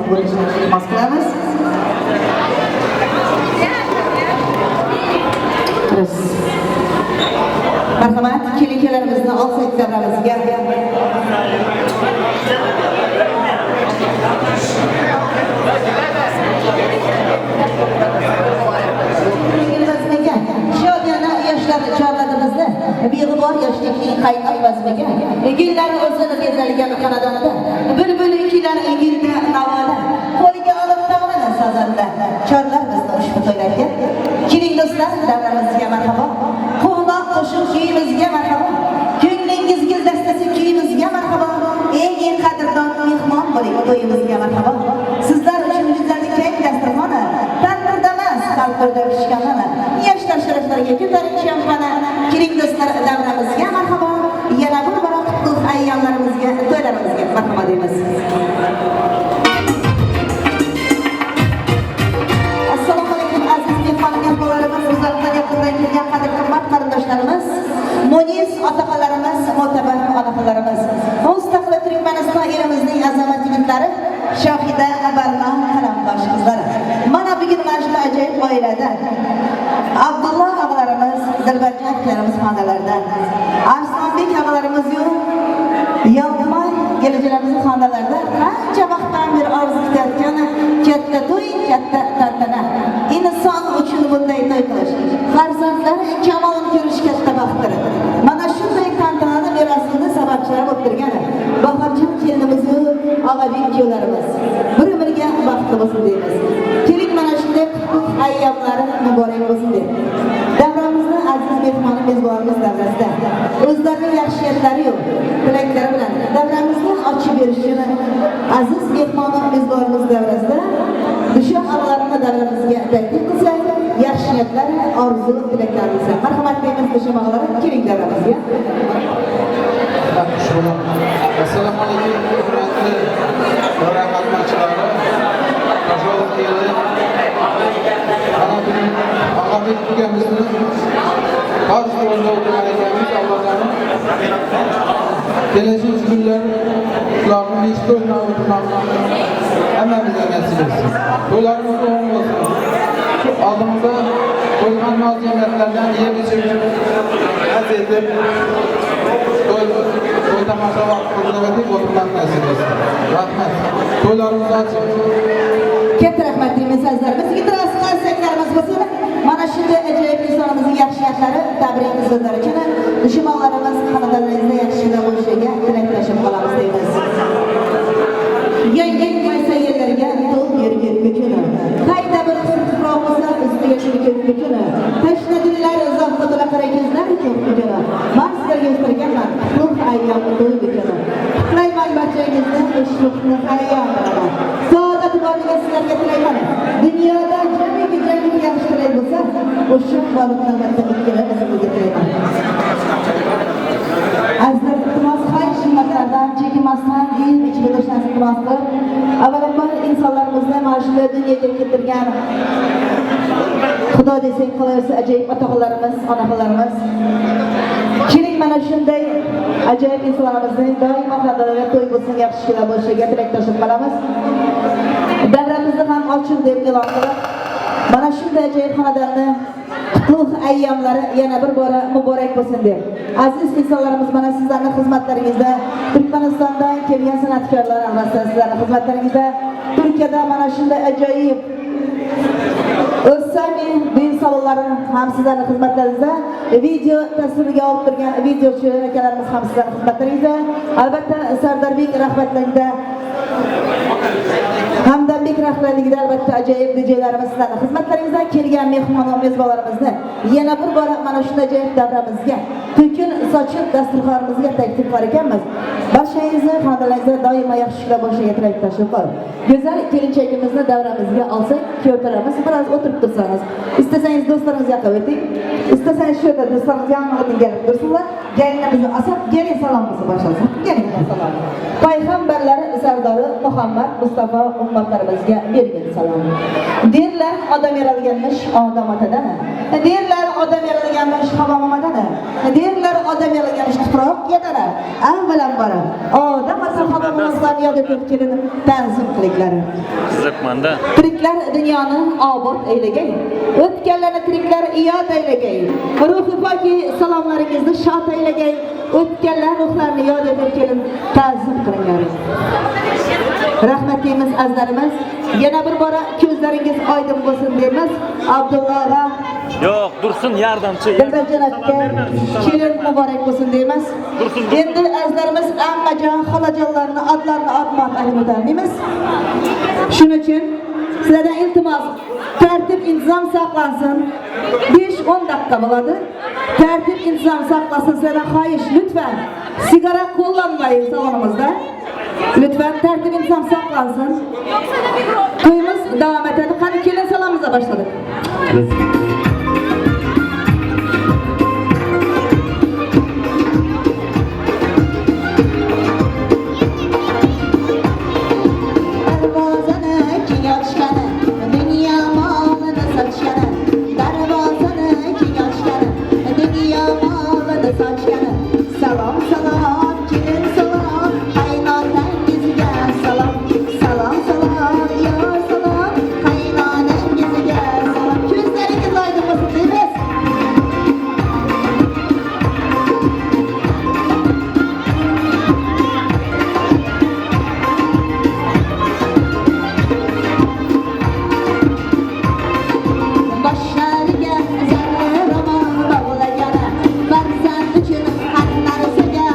o'tib o'tishini iltimos qilamiz. Marhamat, kelinlarimizni olsak davramizga. Shodiyona yoshlar chorladimizni, beg'ubor yoshlikning qaynoq bazmiga, gullar o'zini bezalgan xonadonida, bulbul kuylar gulda navoda, qo'liga olib tog'ini sazanda, chorlar bizni ushbu to'ylarga. Keling do'stlar, davramizga marhabo. Quvnoq qo'shiq kuyimizga marhabo. Ko'nglingiz gul dastasi kuyimizga marhabo. Eng qadrdon mehmon bo'ling to'yimizga marhabo. Sizlar uchun go'zallik keng dasturxona, tandirda emas, qalbda pishganana. Yoshlar sharaflarga ko'taring champana. Keling do'stlar, davramizga marhabo. Yana bir bora qutlug' ayyomlarimizga, to'ylarimizga marhabo deymiz. Assalomu alaykum aziz mehmon mehmonlarimiz, uzoqdan yaqindan kelgan qadr-qimmat qarindoshlarimiz, munis otaxonlarimiz, mo'tabar onaxonlarimiz. Mustaqil Turkmaniston elimizning azamat yigitlari, Shohida Barno qalamqosh qizlari. Mana bugun mana shu ajoyib oilada Abdulloh og'alarimiz, Dilbarjon akalarimiz xonalarida, Arslonbek og'alarimiz yo'q, Yolqimay kelajaklarimiz xonalarida qancha vaqtdan beri orzu kutayotgan katta to'y, katta tantana. Inson uchun bunday to'y qilish, farzandlar kamolini ko'rish katta baxtdir. Mana shunday tantanani merosini sababchilar bo'lib turgan Bahorjon kelinimiz va Og'abek kuyovlarimiz bir umrga baxtli bo'lsin deymiz. Keling mana shunday qutlug' ayyomlari muborak bo'lsin deb. Davramizni aziz mehmon mezbonimiz davrasida o'zlarining yaxshi niyatlari yo'q, tilaklari bilan davramizni ochib berishini aziz mehmon mezbonimiz davrasida Dushan og'alarini davramizga taklif qilsak, yaxshi niyatlar, orzu tilaklarimiz. Marhamat deymiz Dushan og'alari, keling davramizga. Assalomu alaykum hurmatli davra xizmatchilari. Qo'shilib keldi. Mana bugun Og'abek ukamizni tosh to'yida o'tirgan ekanmiz. Allohdan kelasi kunlar ularni besh to'ydan o'tmoq hammamizga nasib etsin. To'ylarimiz o'ng bo'lsin. Shu oldimizda qo'yilgan noz-ne'matlardan yeb ichib, haz etib, to'y tomosha vaqtida o'tirmoq nasib etsin. Rahmat. To'ylarimiz ochiq. Katta rahmat deymiz azizlarimiz. Yigitlar, qarsaklarimiz bo'lsin. Mana shunday ajoyib insonimizning yaxshi niyatlari, tabrik so'zlari uchun dushmanlarimiz xonadonlaringizda yaxshi bo'lishiga tilaklashib qolamiz deymiz. Yangi maysa yerlarga to'l yerga ko'chini. Qayda bir qism tuproq bo'lsa, ustiga shuni ko'p ko'chini. Tashna dillar uzoqqa to'la qara ko'zlar ko'p ko'chini. Man sizlarga o'stirganman, qutlug' ayyom to'y ko'chini. Qutlayman barchangizni ushbu ayyom bilan. Saodat borligi sizlarga tilayman. Dunyoda jamiki jamiki yaxshi tilak bo'lsa, o'sha borliqni albatta ikkala o'zimga tilayman. Azizlar, iltimos xayrli himmatlardan chekinmasdan ilm ichida o'tishni iltimos qilib, avvalambor insonlarimizni mana shunday dunyoga keltirgan Xudo desak qolaversa ajoyib otaxonlarimiz, onaxonlarimiz. Keling mana shunday ajoyib insonlarimizning doimo xonadonlarida to'y bo'lsin, yaxshi kunlar bo'lishiga tilakdoshlik qilamiz. Davramizni ham ochiq deb e'lon qilib, mana shunday ajoyib xonadonni qutlug' ayyomlari yana bir bora muborak bo'lsin deb. Aziz insonlarimiz, mana sizlarning xizmatlaringizda Turkmanistondan kelgan san'atkorlar albatta sizlarning xizmatlaringizda Turkiyada mana shunday ajoyib O'zsami din salonlari ham sizlarning xizmatlaringizda, video tasvirga olib turgan videochi akalarimiz ham sizlarning xizmatlaringizda, albatta Sardarbek rahbarligida, Hamdambek rahbarligida albatta ajoyib DJlarimiz sizlarning xizmatlaringizda kelgan mehmon va mezbonlarimizni yana bir bora mana shunday ajoyib davramizga, to'kin sochib dasturxonimizga taklif qilar ekanmiz. Barchangizni xonadonlaringizda doimo yaxshi kunlar bo'lishiga tilakdoshlik qilib, go'zal kelinchagimizni davramizga olsak, ko'taramiz. Biroz o'tirib tursangiz, istasangiz do'stlaringizga yaqin o'ting, istasangiz shu yerda do'stlaringiz yoningizga kelib tursinlar. Gelinimizni asab, gelin salomimizni boshlasin. Gelin salom. Payg'ambarlar sardori Muhammad Mustafa ummatlarimizga bergan salom. Derlar odam yaralganmish Odam otadan. Derlar odam yaralganmish Havo onadan. Derlar odam yaralganmish tuproq yerdan. Avvalambor Odam ota Havo Ruhlarni yod etib kelin ta'zim qilinglar. Qiziqmanda. Tiriklar dunyoni obod aylagay. O'tganlarni tiriklar iyod aylagay. Ruhi poki salomlaringizni shod aylagay. O'tganlar ruhlarini yod etib kelin ta'zim qilinglar. Rahmat deymiz azlarimiz. Yana bir bora ko'zlaringiz oydin bo'lsin deymiz. Abdullohga Yo'q, Dursun yordamchi. Dilbarjon aka kelin muborak bo'lsin deymiz. Endi azlarimiz ammajon, xolajonlarni adlarini otma aytib o'tolmaymiz. Shuning uchun sizlardan iltimos, tartib intizom saqlansin. 5-10 daqiqa bo'ladi. Tartib intizom saqlasin sizlardan xohish, lütfen. Sigara kullanmayın salonumuzda. Lütfen tartib intizom saqlansin. To'yimiz davom etadi. Qani kelin salonimizda başladık. Darvozani keng ochgani, dunyo molini sochgani, darvozani keng ochgani, dunyo molini sochgani. Salom, salom, kelin salom, qaynonangizga salom, salom, salom, yor salom, qaynonangizga salom. Ko'zlaringiz oydin bo'lsin deymiz. Boshlariga zarri ro'mol bog'lagani, farzand uchun har narsaga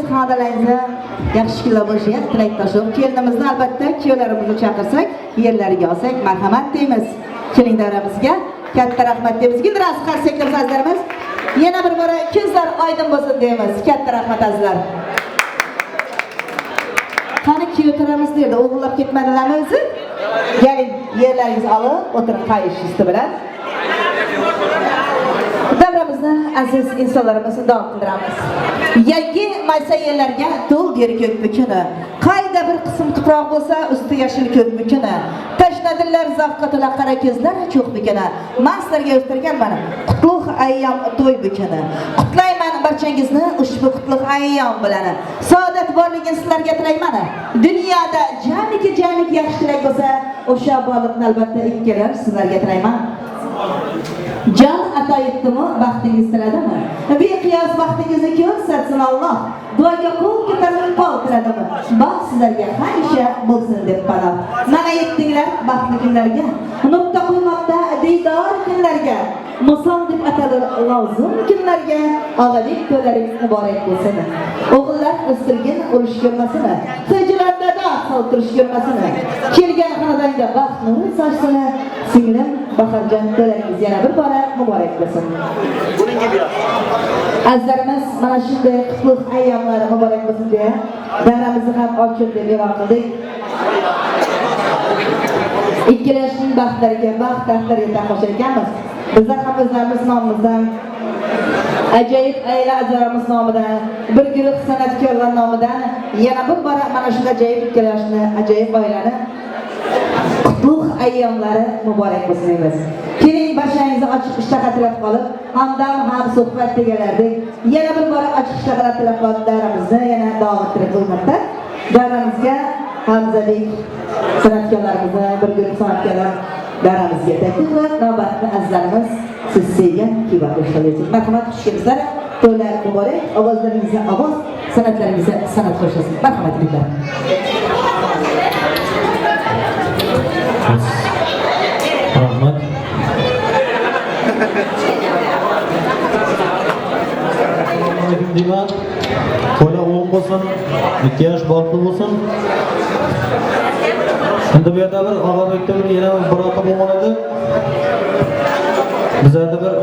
Xonadonlaringizda yaxshi kunlar bo'lishiga tilakdoshlik. Kelinimizni albatta kuyovlarimizni chaqirsak, yerlariga olsak, marhamat deymiz. Keling davramizga. Katta rahmat deymiz. Guldiraz qarsaklar azizlarimiz. Yana bir bora ko'zlar oydin bo'lsin deymiz. Katta rahmat azizlar. Qani kuyov turamiz deydi. O'g'irlab ketmadilarmi o'zi? Keling, yerlaringizni olib, o'tiring qayish usti bilan. Davramizni aziz insonlarimizni davom qildiramiz. Yangi maysa yerlarga to'ldir ko'k bukuni. Qayda bir qism tuproq bo'lsa, usti yashil ko'k bukuni. Tashnadillar zavqqa to'la qara ko'zlar cho'q bukuni. Men sizlarga o'stirganman qutlug' ayyom to'y bukuni. Qutlayman barchangizni ushbu qutlug' ayyom bilan. Saodat borligini sizlarga tilayman. Dunyoda jamiki jamiki yaxshi tilak bo'lsa, o'sha borliqni albatta ikkalar sizlarga tilayman. Jon ato etdimi, baxtingiz tiladimi? Beqiyos baxtingizni ko'rsatsin Alloh. Duoga qo'l ko'tarib qo'l tiladimi? Baxt sizlarga hamisha bo'lsin deb panoh. Mana yetdinglar baxtli kunlarga. Nuqta qo'ymoqda diydor kunlarga. Misol deb atalir lozim kunlarga. Og'alik to'ylaringiz muborak bo'lsin. O'g'illar o'stirgin urush ko'rmasin. Hijronda dog' soltirish ko'rmasin. Kelgan xonadonga baxt nuri sochsin. Singlim Bahorjon to'ylaringiz yana bir bora muborak bo'lsin. Azizlarimiz, mana shunday qutlug' ayyomlar muborak bo'lsin deya davramizni ham ochiq deb e'lon qildik. Ikkalasining baxtlariga baxt taxtlariga taqosh ekanmiz. Bizlar ham o'zlarimiz nomimizdan, ajoyib oila a'zolarimiz nomidan, bir guruh san'atkorlar nomidan yana bir bora mana shunday ajoyib ikkalashni, ajoyib oilani qutlug' ayyomlari muborak bo'lsin deymiz. Keling barchangizni ochiq ishtaha tilab qolib, hamdam ham suhbat deganlardek, yana bir bora ochiq ishtaha tilab qolib davramizni yana davom ettirib bo'lmoqda. Davramizga Hamzabek san'atkorlarimizni, bir guruh san'atkorlar davramizga taklif qilib, navbatni azizlarimiz siz sevgan kuyva qo'shiladi. Marhamat, xush kelibsizlar. To'ylar muborak, ovozlaringizga ovoz, san'atlaringizga san'at qo'shilsin. Marhamat yigitlar. Rahmat. Assalomu alaykum deyman. To'ylar o'ng bo'lsin, ikki yosh baxtli bo'lsin. Endi bu yerda bir Og'abekda bir yana bir ota bo'lgan edi. Bizlarda bir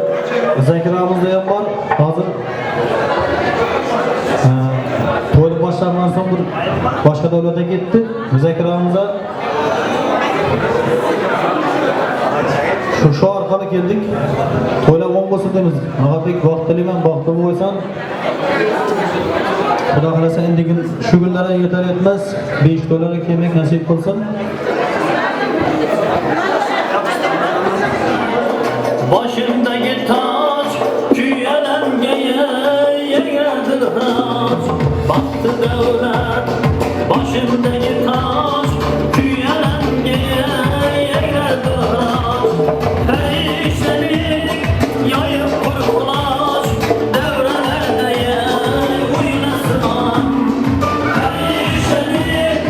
zakiramizda ham bor. Hozir to'yni boshlangan so'ng bir boshqa davlatga ketdi. Zakiramizda shu orqali keldik. To'ylar o'ng bo'lsin deymiz. Og'abek baxt tilayman, baxtli bo'lsan. Xudo xolasa endi shu kunlarga yetar etmas, 5 to'ylarga kelmak nasib qilsin. Başımdaki taç küyelengeye yegedir haç. Baktı devlet başımdaki taç küyelengeye yegedir haç. Perişlenik yayıp kurkulaç devrelerdeye uylasın. Perişlenik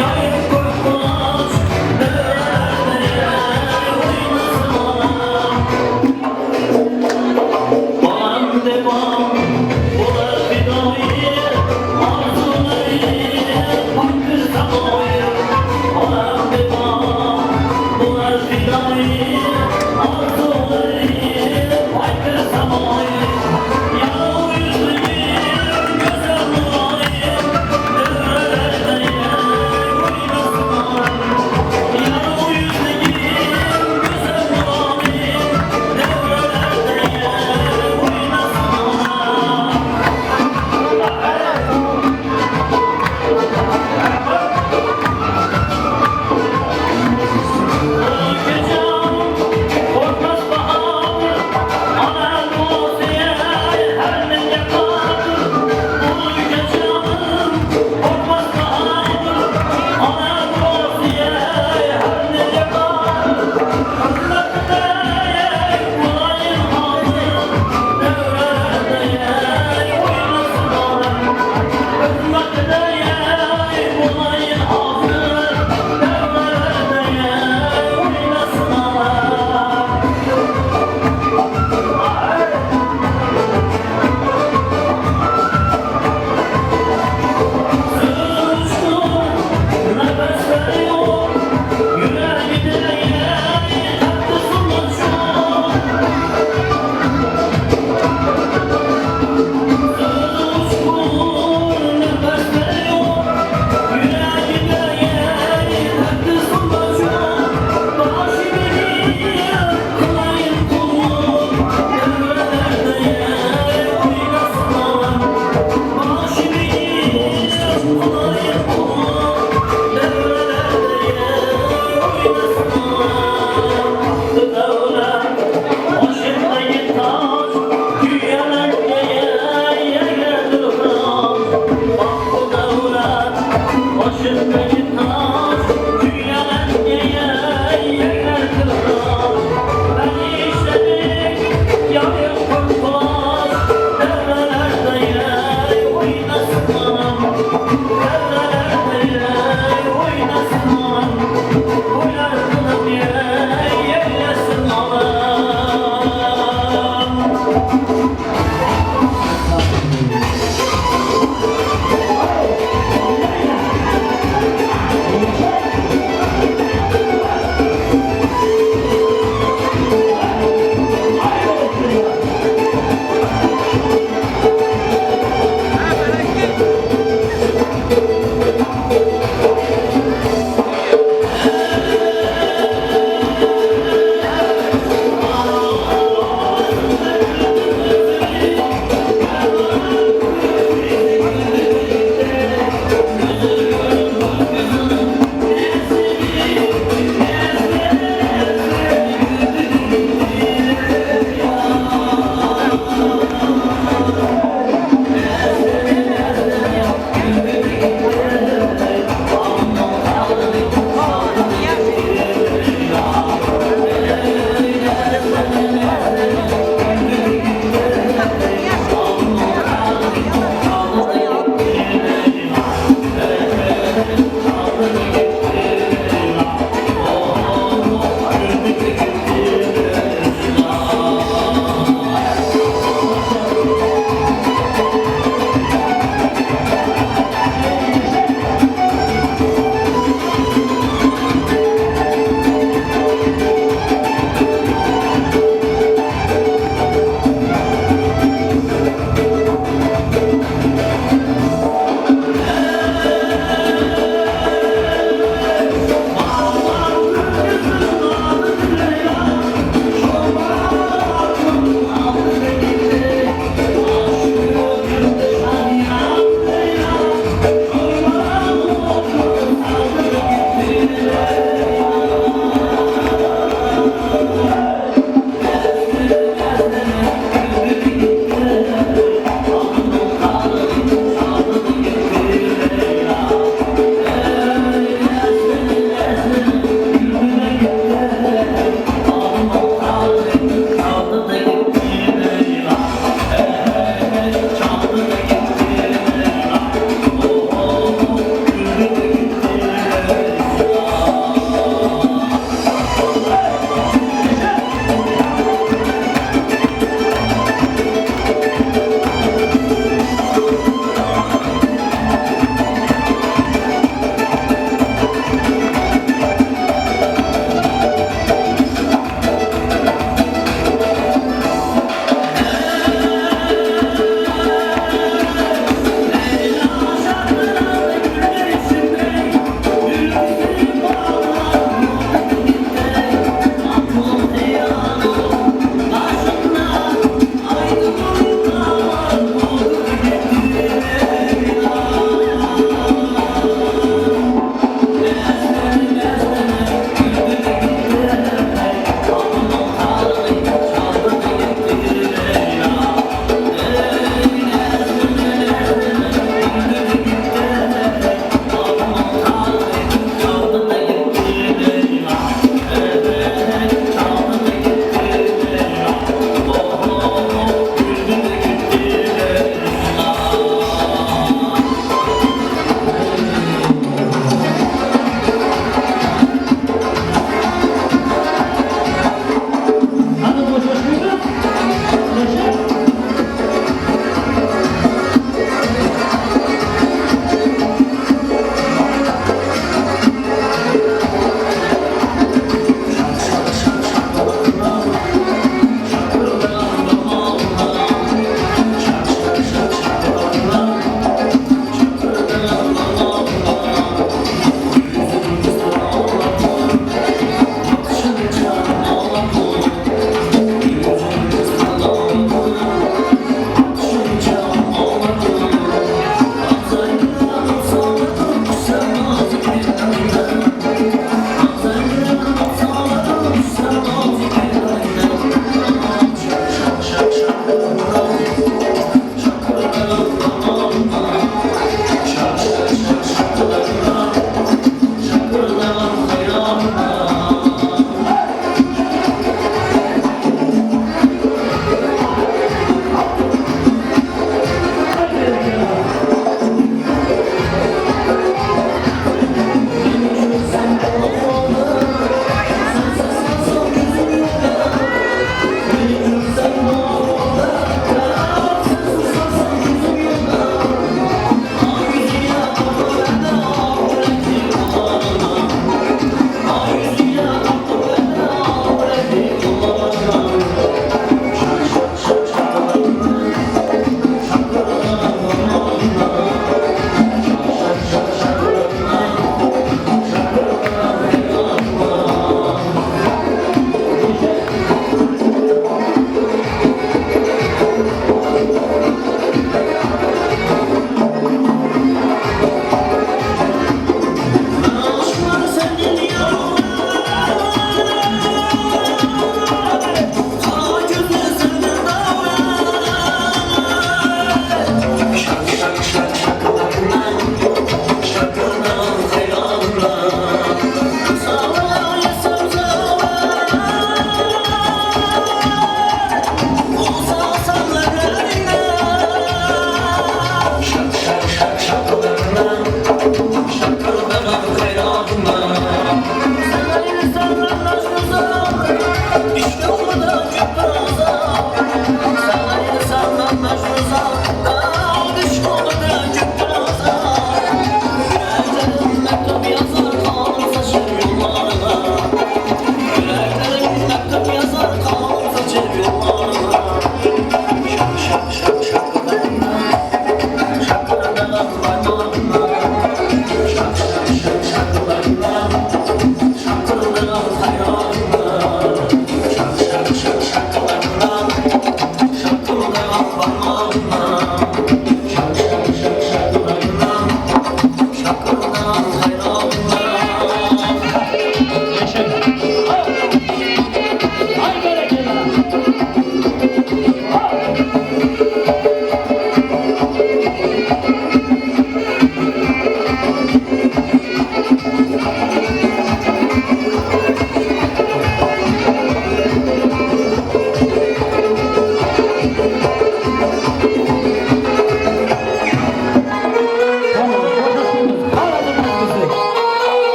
yayıp kurkulaç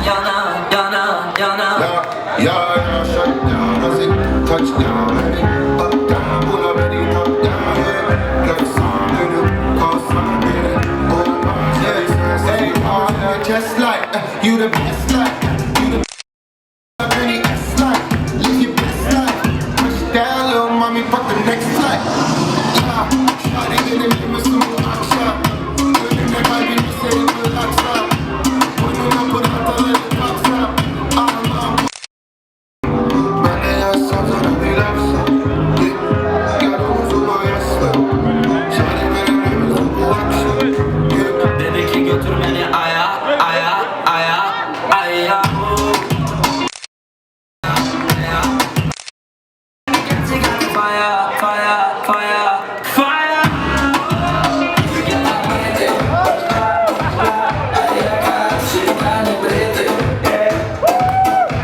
yana, yana, yana. Yeah, yeah, shut down, I said touchdown, ready, up, down, pull up, ready, up, down, yeah. Like something, call something, oh my, yeah, say, oh, yeah, just like, you the best, like, you the best, S like, live your best life, push down, little mommy, fuck the next life. Yeah, shawty getting me some action. Önüne kalbimi seni bıraksam, boynuna pırlanta taksam, almam. Ben de yazsam sana bir lafsam, gel omzuma yaslan. Şahane verelim bu akşam. Dedi ki götür beni aya, aya, aya, aya. Fire, fire, fire, fire.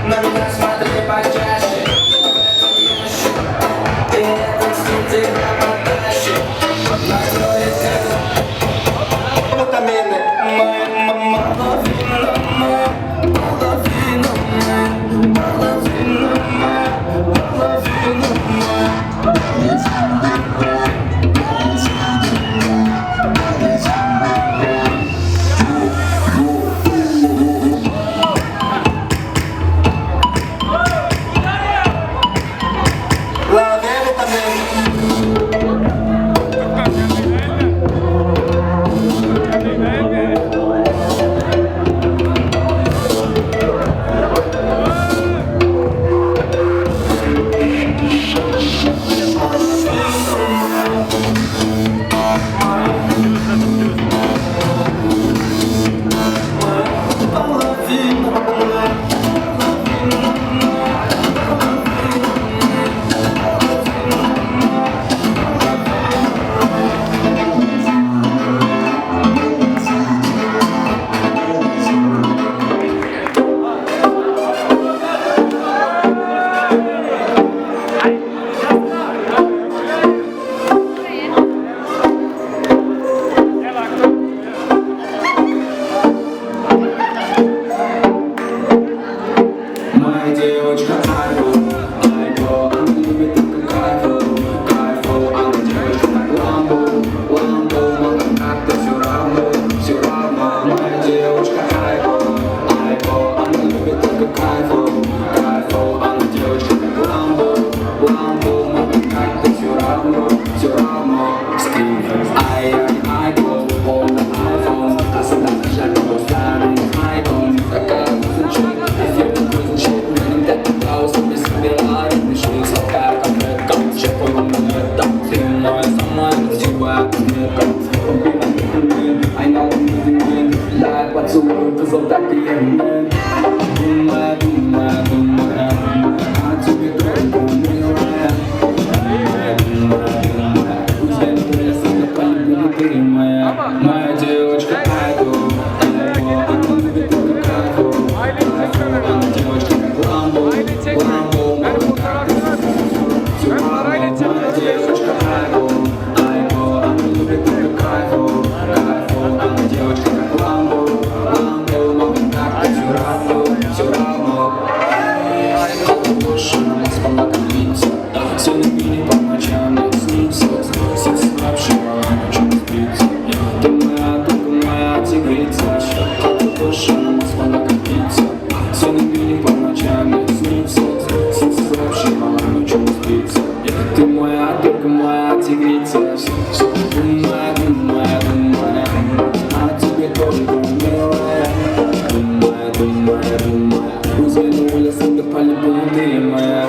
На меня смотри почаще, ты этот стиль тебя потащит, накроет как витамины. Моя половина, половина моя, половина моя, Моя девочка Айго, Айго, она любит только кайфу, кайфу. Она девочка как Ламбо, Ламбо, но как-то все равно, все равно. Моя девочка Айго, Айго, она любит только кайфу, кайфу. Она девочка как Ламбо, Ламбо, но как-то все равно, все равно. Скрин, ай, Айго, полный айфон, а сюда нажать его старый айкон. Такая музычка, эффектный грузинчик. Думай, думай, думай, о тебе только милая. Думай, думай, у тебя леса полюбили ты моя. Моя девочка Айго, Айго, она любит только кайфу, кайфу. Она девочка как Ламбо, Ламбо, все равно. Моя девочка Айго, Айго, она любит только кайфу, кайфу. Она девочка как Ламбо, Ламбо, но как-то все равно, все равно. Все по ночам не снится, сердце вообще о чем спится. Ты моя, только моя тигрица, душа Москва копится. Все по ночам не снится, сердце вообще о чем спится. Ты моя, только моя тигрица. Думай, думай, думай, о тебе только милая. Думай, думай, думай, узель лесом по-любому ты моя.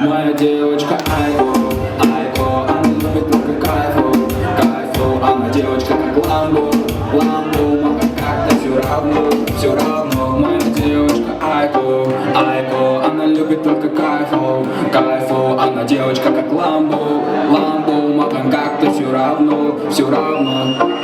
Моя девочка, ай. Она девочка как Ламбо, Ламбо, Маган как-то все равно, все равно.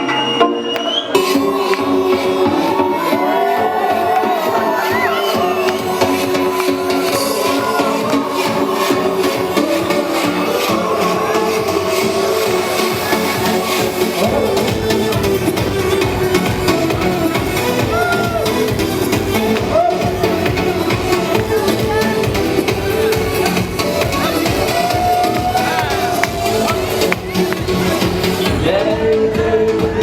Yeah.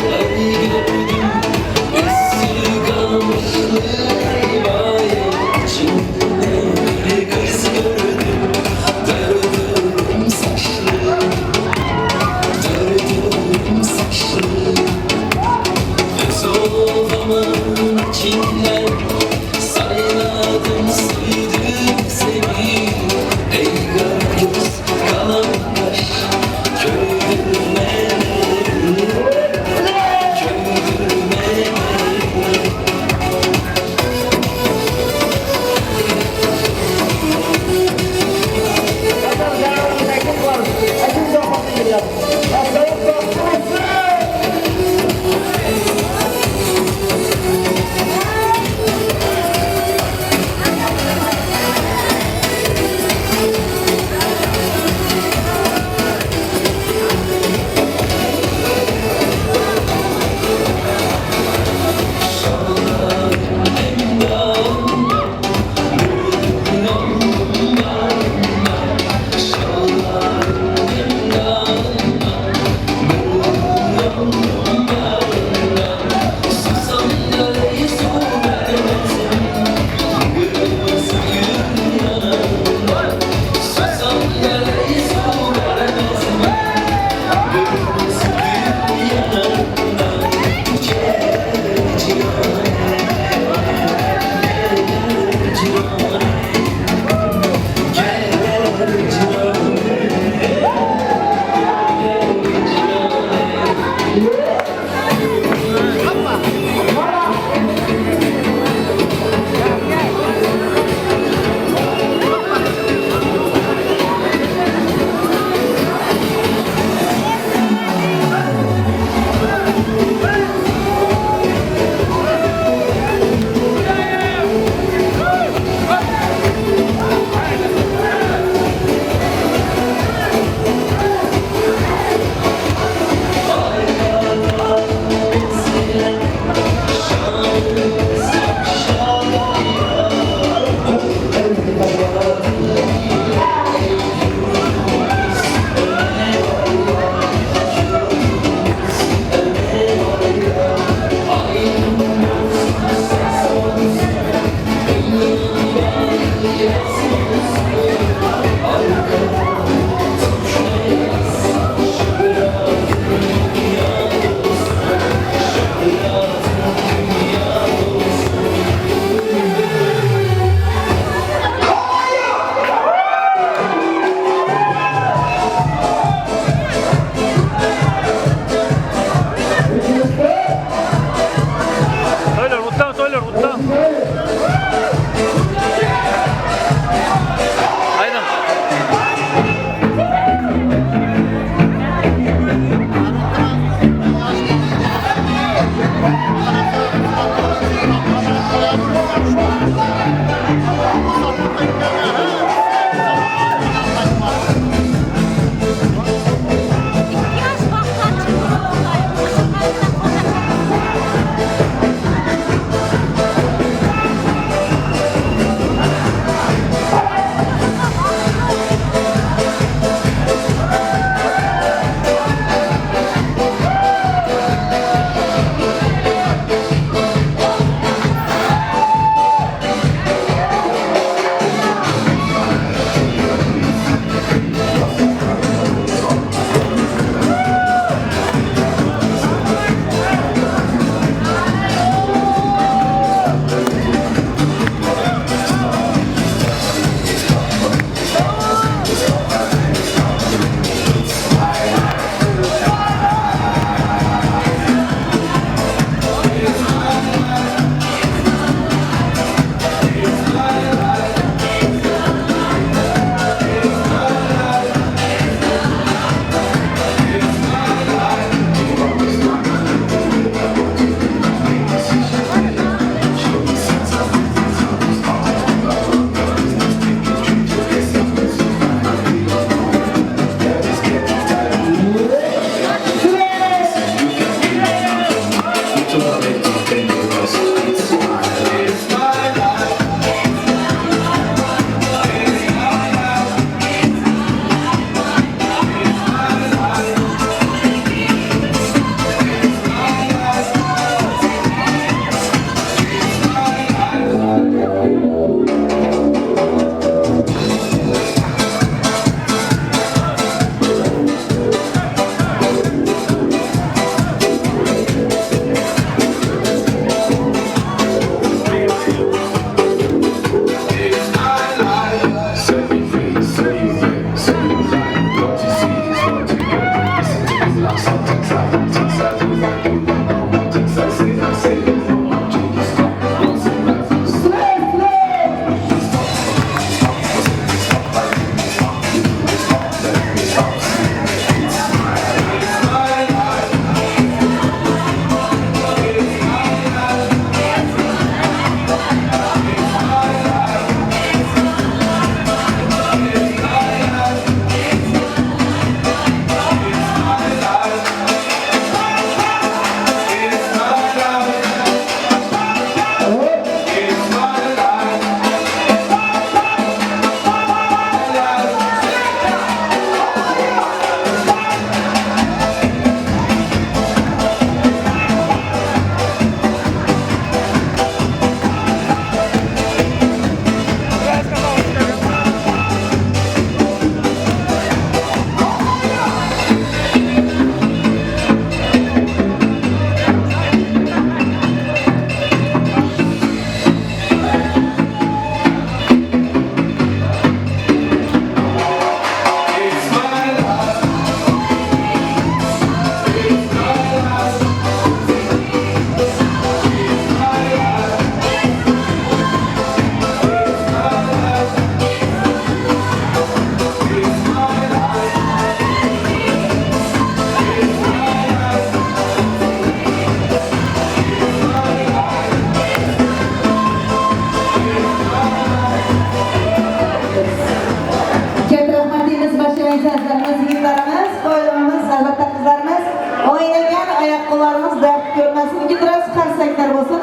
Azizlarimiz, yigitlarimiz, to'ylarimiz, albatta qizlarimiz, o'ynagan oyoq-qo'llarimiz dard ko'rmasin, biraz qarsaklar bo'lsin,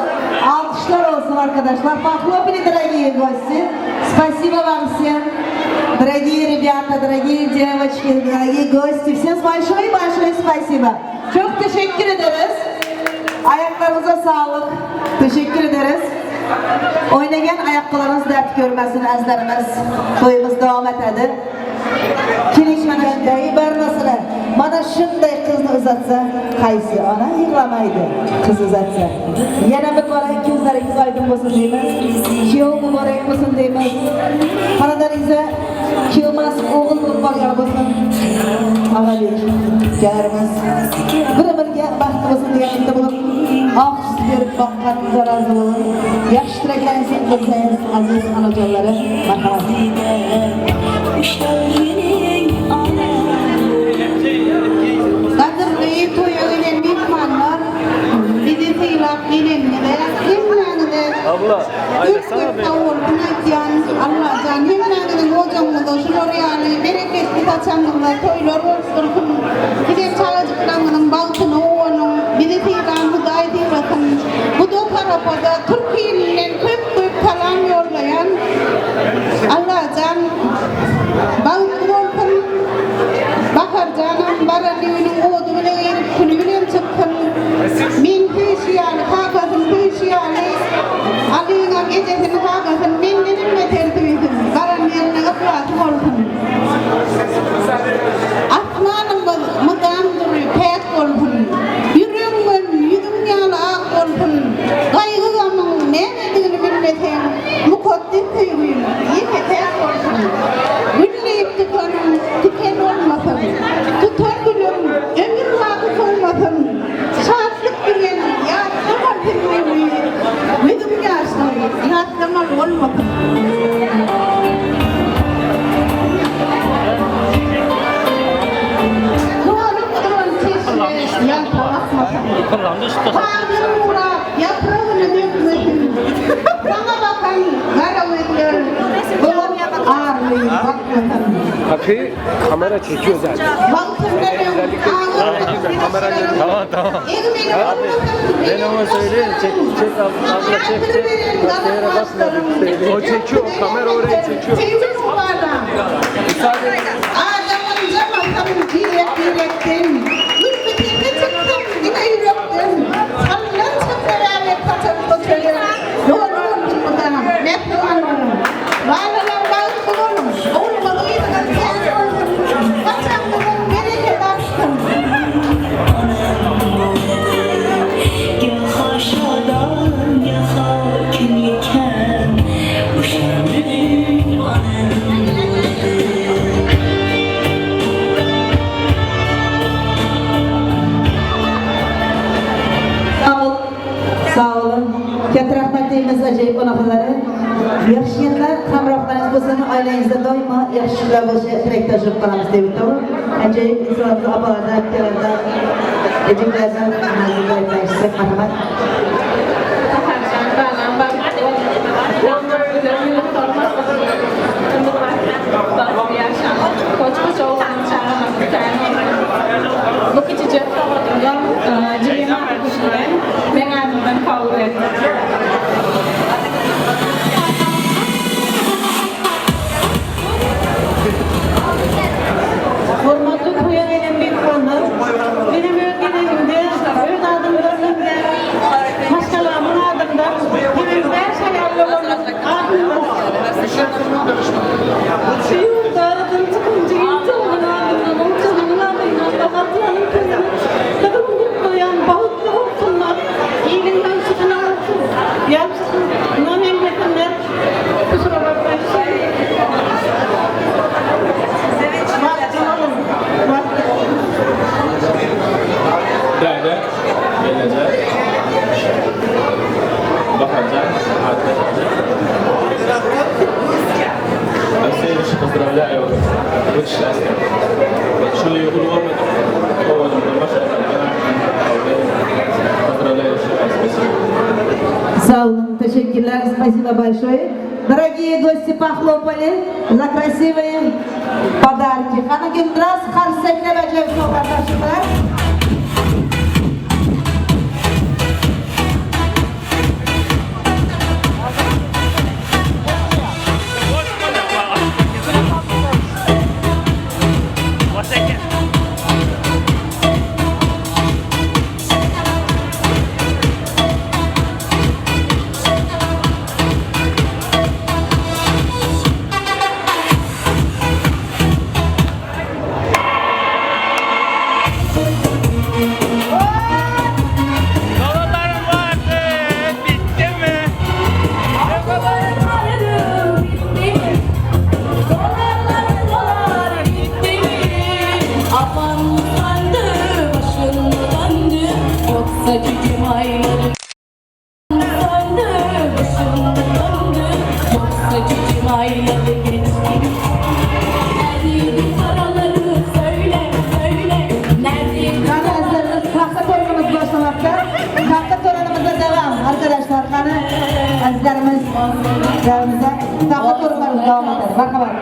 alkışlar olsun arkadaşlar. Похлопали, дорогие гости. Спасибо вам всем, дорогие ребята, дорогие девочки, дорогие гости. Всем большое-большое спасибо. Çok teşekkür ederiz. Ayaklarınıza sağlık. Teşekkür ederiz. Oynagan ayaklarınız dert görmesin azizlarimiz. To'yimiz davom etadi. Kelish mana shunday barmasini, mana shunday qizni uzatsa, qaysi ona yig'lamaydi qiz uzatsa. Yana bir bora ko'zlaringiz oydin bo'lsin deymiz. Kuyov muborak bo'lsin deymiz. Xonadoningizda kuyov emas, o'g'il bo'lib qolgan bo'lsin. Avvalik ukalarimiz bir birga baxtli bo'lsin degan umidda bo'lib, oq sut berib boqqaningizga rozi bo'lin. Yaxshi tilaklaringizni bilsangiz, aziz onajonlari, marhamat. Qadrli to'ya gelen mehmonlar, bizi sıylap gelenlere, hemmäňize Abla, köp köp sag bolsun aýtýan, Allajan hemmäňiziň ojagyňyzda şular ýaly bereketli saçaňyzda toýlar bolsun. Size çagajyklaryňyzyň bagtyny onuň, bizi sylan Hudaý sylasyn. Bu da tarapada Türkiýeden köp köp salam ýollaýan Allajan bagtly bolsun. Baharjanam baran öýüniň ody bilen gelip, günü bilen çyksyn. Men köýşi ýaly, kakasyn köýşi ýaly, Alyňa ejesini kakasyn mendenem beter söýsün. Baran ýerine yhlasy bolsun. Asmanymyz mydam dury, päk bolsun. Ýüregiň ýüzüň ýaly ak bolsun. Gaýgy gamyň nämedigini bilmeseň, mukaddes söýgüň ýeke täk bolsun. Gülleyip tutanın tiken olmasın. Tutar gülüm ömür baky solmasın. Şatlyk bilen ýatlama söýgüni, gözüň ýaşly ýatlamaly bolmasyn. Dolup duran çeşme ýalta akmasyn. Bagyn uğrap yaprağını dökmesin. Sana bakan gara gözler arlı bakmasın. Kapıyı kamera çekiyor zaten. Tamam tamam. Abi, ben ona söyleyeyim. Çek çek abla, abla çek çek. Başka yere basma. O çekiyor, kamera oraya çekiyor. Adamın camasam direk direkten, gülbetine çıktım yine yürekten. Sallar çıktılar kaçıp koçayım. Doğru olsun bu da, mehman olun. Bağlalar bağlı olun, oğlum iyiden sen olsun. Kaçan bereket açsın. Sağ olun. Sağ olun. Katta rahmat deymiz ajoyib onaxonlari. Yaxshi niyatlar hamrohlaringiz bo'lsin, oilangizda doimo yaxshi kunlar bo'lishi tilakdosh bo'lib qolamiz deb to'g'ri. Ajoyib insonlar, opalardan, akalardan, ejiklardan manzilga aytishsak, marhamat. Baharjan balam bagtly bolsun. Yaşam. Koç koç oğlan çağırmak Bu küçücük Cemil kuşları ben adımdan kabul ettim. Hormatly toýa gelen mehmonlar, benim öz gezegimde, öz adımdan hem-de maşgalamyň adyndan hemimiz şaýarly bolun. Şu ýurda çıkınca insanın adından, olçanın adından, bahatlanın kızını, kızım kutlayan, bagtly bolsunlar, iliň ýagşysyna olsun, ýagşysyndan emlesinler. Kusura bakmayın. Dede, gelecek. Baharjan, Алексеевич, поздравляю. Будь счастлив. Большой урон, Поздравляю еще раз. Спасибо. Sağ olun, teşekkürler, спасибо большое. Дорогие гости похлопали за красивые Подарки. Qani biraz qarsaklab ajoyib sovg'a topshirdilar.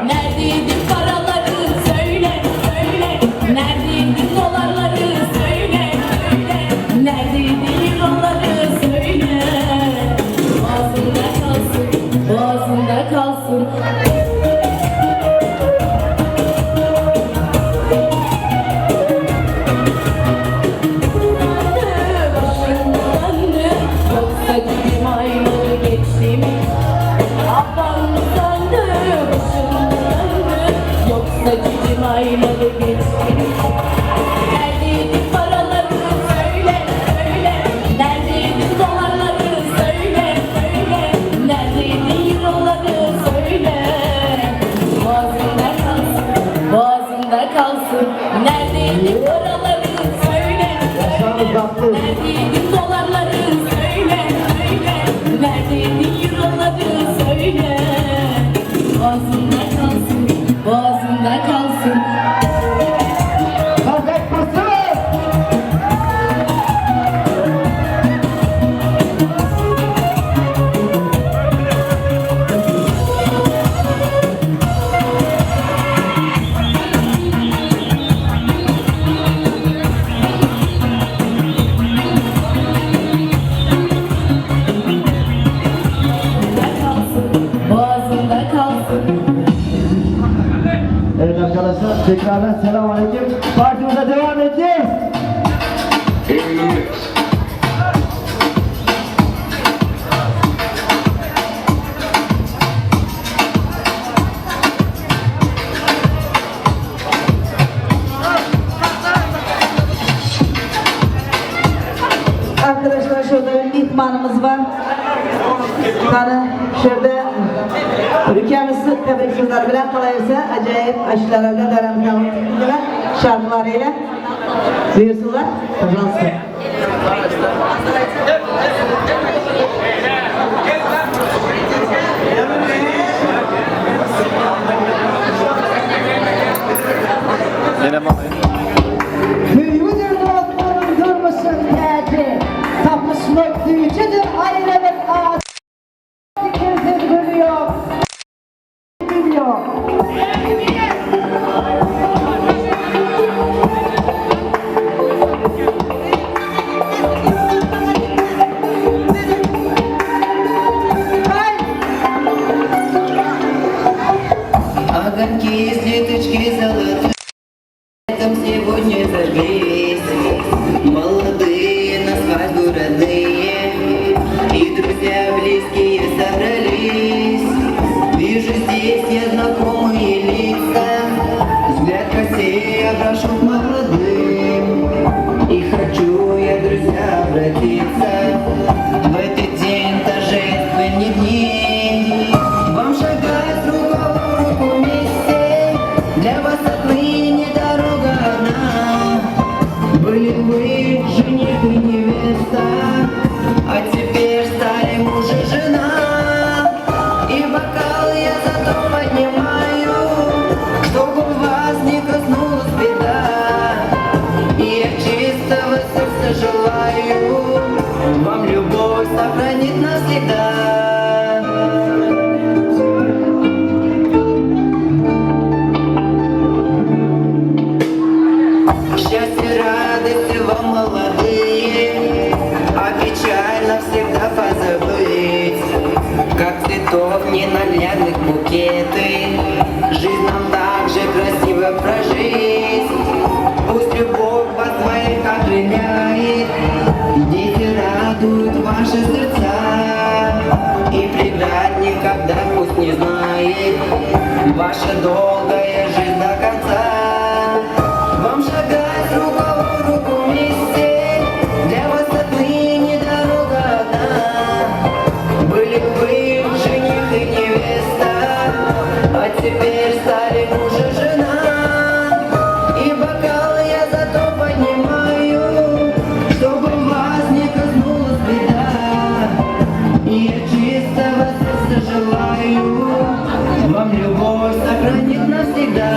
Neredeydin paraları söyle söyle, neredeydin dolarları söyle söyle, neredeydin euroları söyle. Boğazında kalsın, boğazında kalsın. Başım döndü, yoksa cicim ayları geçti mi? Ablam söndü, başım döndü, yoksa cicim ayları geçti mi? Neredeydin paraları söyle söyle, neredeydin dolarları söyle söyle, neredeydin euroları söyle. Boğazında kalsın, boğazında kalsın. Neredeydin paraları söyle söyle, neredeydin dolarları söyle söyle, neredeydin euroları söyle. Boğazında kalsın, boğazında kalsın. Evet arkadaşlar, tekrardan selamünaleyküm. Partimize devam edeceğiz. Arkadaşlar şurada bir mihmanımız var. Qani şurada ülkemizni tebrik sözleri bilen kalayırsa acayip aşılarıyla daramızdan şarkılarıyla buyursunlar. Пожалуйста. Büyüdür dostlarım durmuşsun tercih. Tapışmak büyücüdür ayrılık ağacı. Fikirdir gülüyor. Gülüyor. Огоньки из леточки золотые там сегодня зажглись. Молодые на свадьбу родные и друзья близкие собрались. Вижу здесь я знакомые лица, взгляд России обращу к молодым. И хочу я, друзья, обратиться в этот день торжественный дни. Вам шагать рука в руку вместе, для вас отныне дорога одна. Были вы жених и невеста, а теперь стали муж и жена. И бокал я зато поднимаю, чтобы вас не коснулась беда. И я чистого сердца желаю вам любовь. Счастья, радости вам, молодые, а печаль навсегда позабыть. Как цветов ненаглядных букеты, жизнь нам так же красиво прожить. Пусть любовь вас своих окрыляет, дети радуют ваши сердца. И преград никогда пусть не знает ваша долгая жизнь до конца. Вам шагать рука в руку вместе, для вас отныне дорога одна. Были вы жених и невеста, а теперь стали муж и жена. И бокал я зато поднимаю, чтобы вас не коснулась беда. И я чистого сердца желаю, вам любовь сохранит навсегда.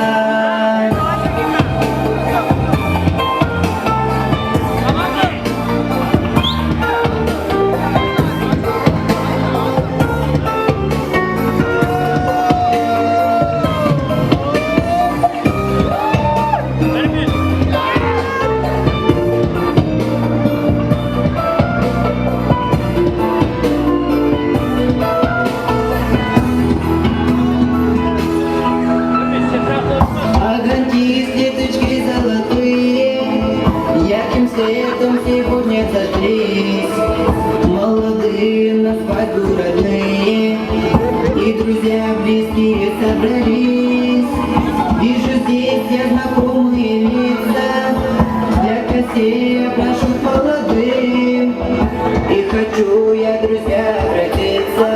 Огоньки, ленточки золотые, ярким светом сегодня зажглись. Молодые на свадьбу родные и друзья близкие собрались. Вижу здесь я знакомые лица, для гостей я прошу молодым. И хочу я, друзья, обратиться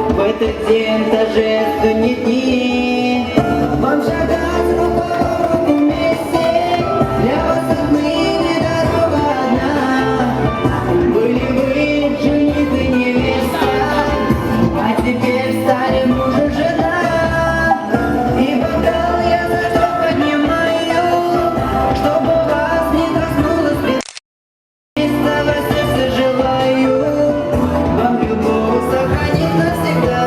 в этот день торжественный дни. Вам шагать рука в руку вместе, для вас отныне дорога одна. Были вы жених и невеста, а теперь стали муж и жена. И бокал я зато поднимаю, чтобы вас не коснулась беда. Чистого сердца желаю, вам любовь сохранит навсегда.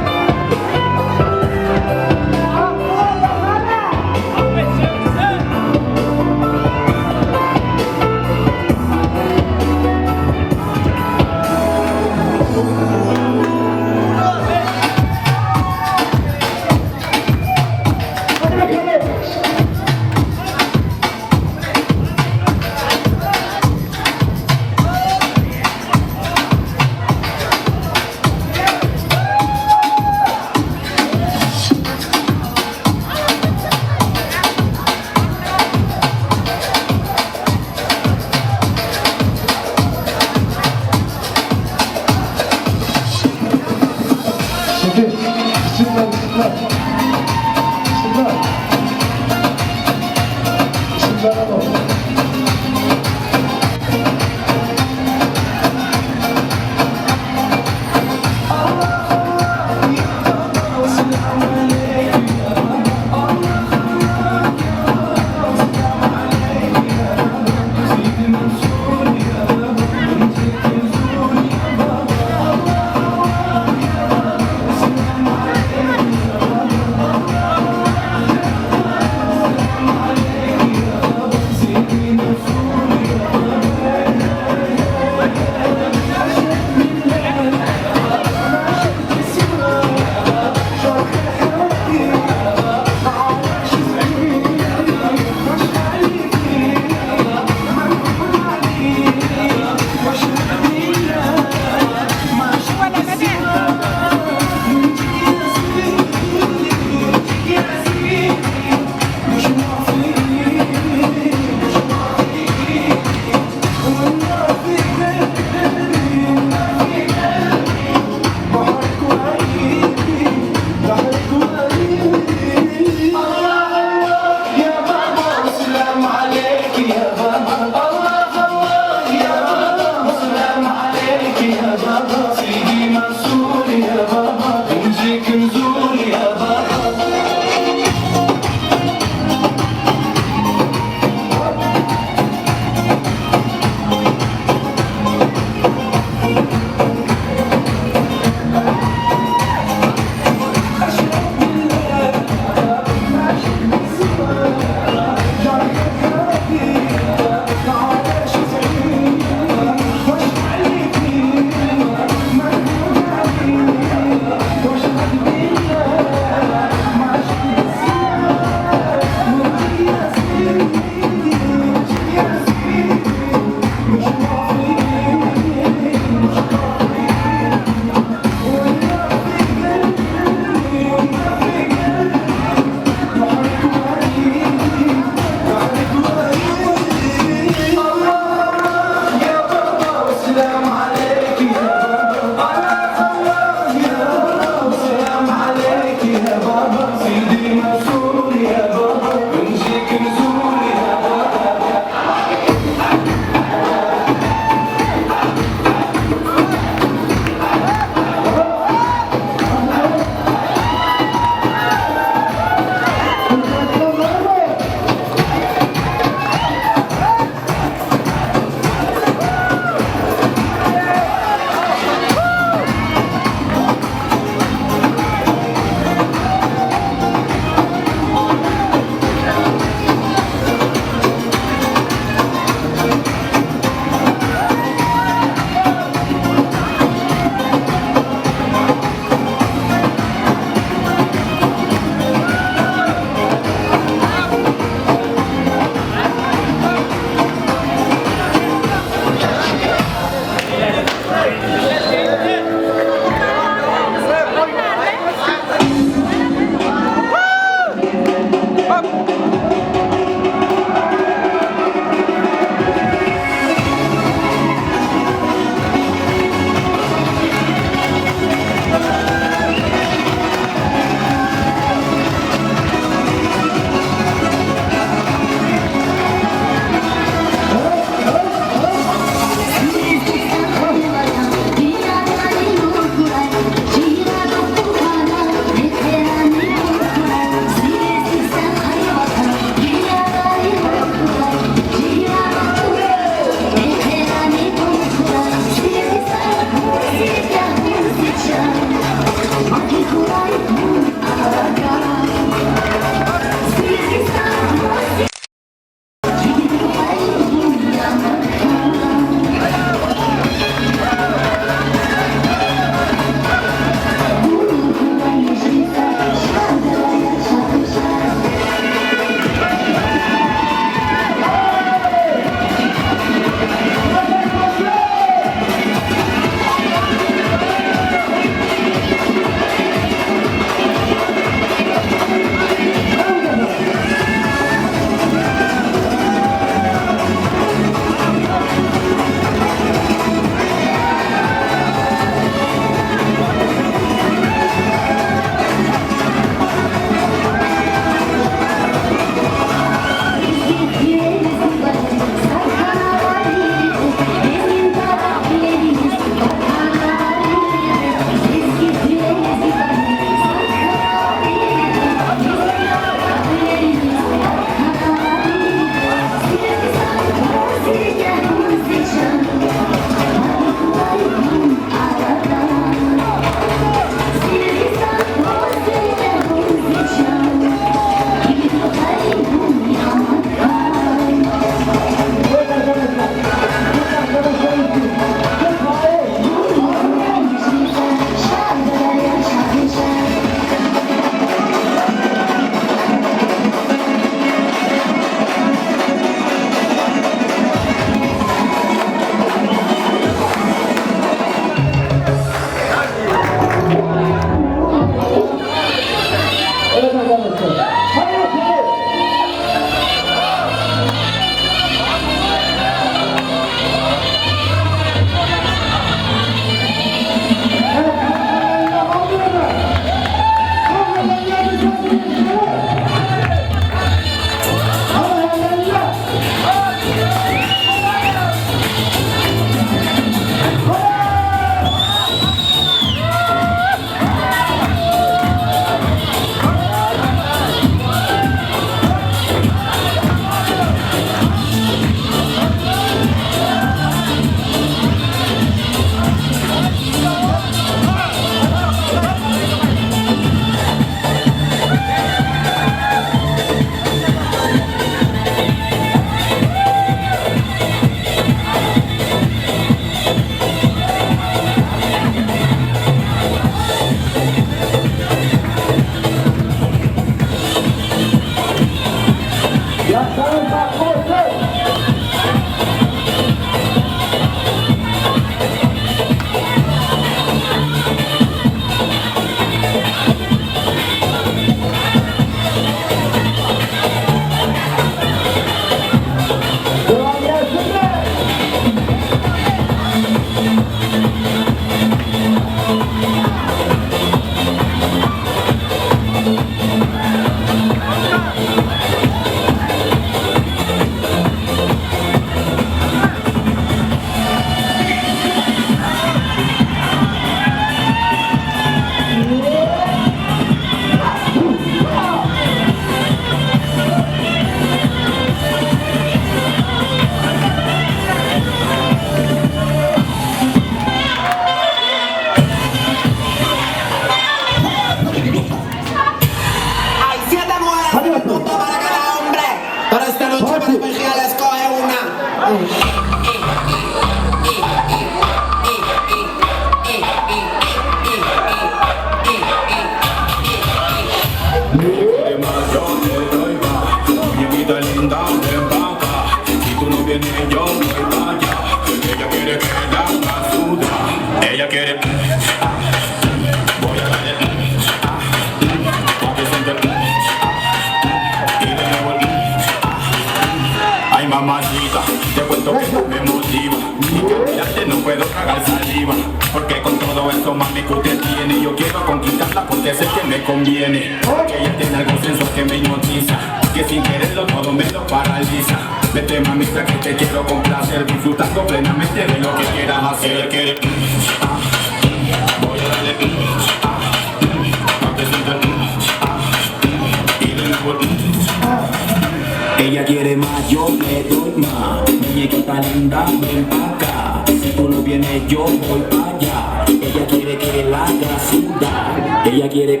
Ella quiere más, yo le doy más. Muñequita linda, ven pa' acá. Si tú no vienes, yo voy pa' allá. Ella quiere que la haga sudar. Ella quiere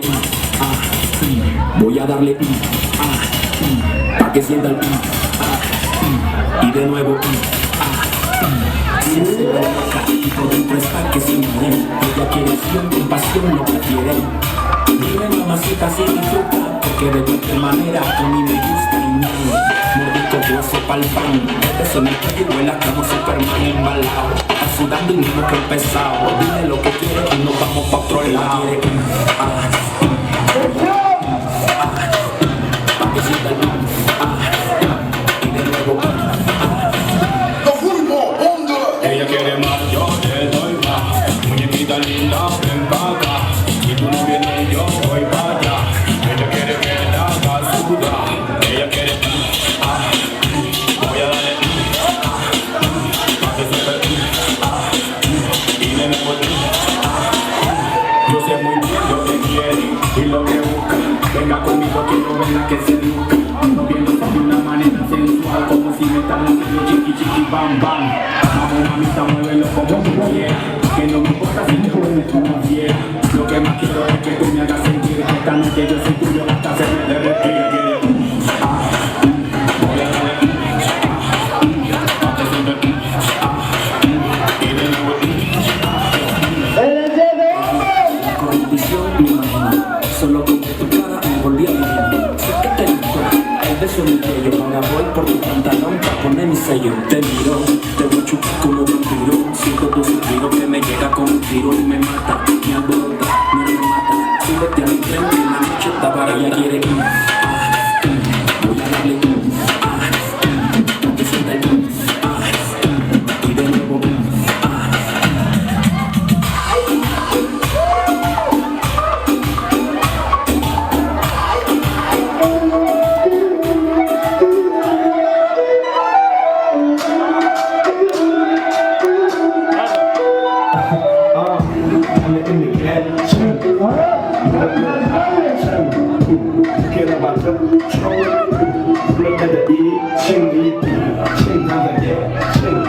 voy a darle pa' que sienta el y de nuevo se ve loca y por dentro está que se muere. Ella quiere acción, con pasión lo prefiere. Dile mamacita si disfruta, porque de cualquier manera a mí me gusta y no. Mordisco hueso pa'l pan, beso en el cuello y vuela como Superman embalado. Está sudando y mismo que el pesado. Dile lo que quiere y nos vamos pa' otro lado. Quiere pa' que sienta el y de nuevo Ella quiere más, yo le doy más. Muñequita linda, ven pa' acá. Si tú no vienes, yo voy pa' allá. Ella quiere que la haga sudar. Ella quiere voy a darle pa' que sienta el y de nuevo yo sé muy bien lo que quiere y lo que busca. Venga conmigo, quiero verla que se luzca. Moviéndose de una manera sensual, como si me están haciendo chiqui chiqui bam bam. Vamos mamita, muévelo como tú quieras, que no me importa si te vuelves como fiera. Lo que más quiero es que tú me hagas sentir que esta noche yo soy tuyo hasta hacerme derretir. Voy a darle pa' que sienta el y de nuevo Con visión me imagino, solo con tu cara me volví a vivir. Sé que te gustó el beso en el cuello, ahora voy por tu pantalón pa' poner mi sello. Te miro, te voy a chupar como vampiro. Siento tu suspiro que me llega con un tiro y me mata, me alborota, me remata. Súbete a mi tren que la noche está barata. Ella quiere 깨나봤자 처음 2층 2층 3층 4층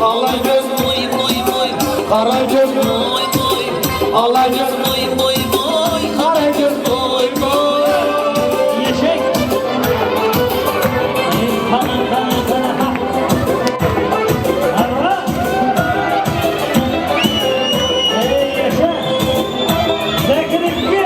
Ala göz boy boy boy, qara göz boy boy, ala göz boy boy boy, qara göz boy boy. Yeşek. Kana kana kana. Allah. Ey yaşa. Zekirikki.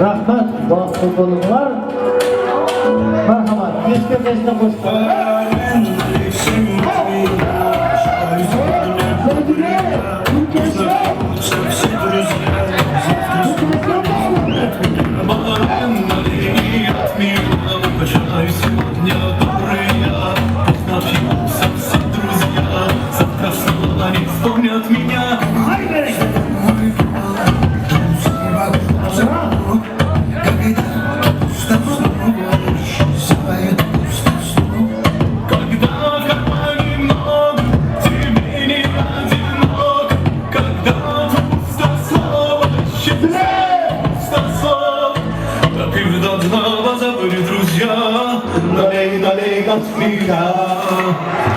Rahmat, baxtli bo'linglar. Marhamat, beshga beshta qo'shib. Вспомнят меня. Когда в кармане много, тебе не одинок. Когда пустослова, пустослов, допив до дна, позабыли друзья. Налей, налей от меня.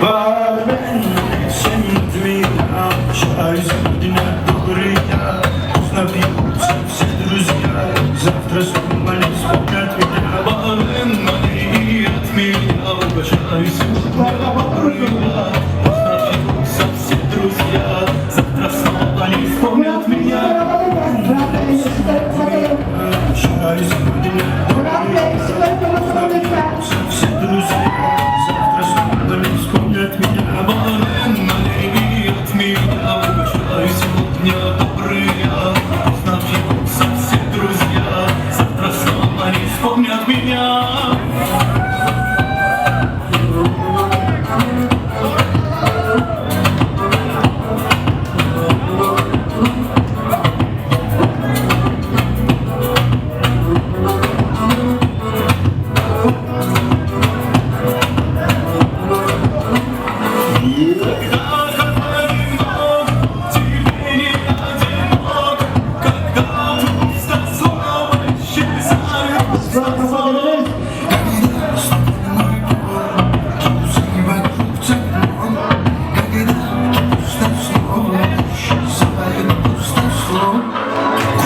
Бармен, всем от меня. Чай сегодня добрый я. Пусть напьются все друзья. Завтра снова не вспомнят меня. Бармен, налей от меня. Угощаю сегодня добрый я. Пусть напьются все друзья. Завтра снова не вспомнят меня. Чай сегодня добрый я. Пусть напьются все друзья. Завтра снова не вспомнят меня. Бармен, налей от меня. Угощаю сегодня добрый я. Пусть напьются все друзья. Завтра снова не вспомнят меня.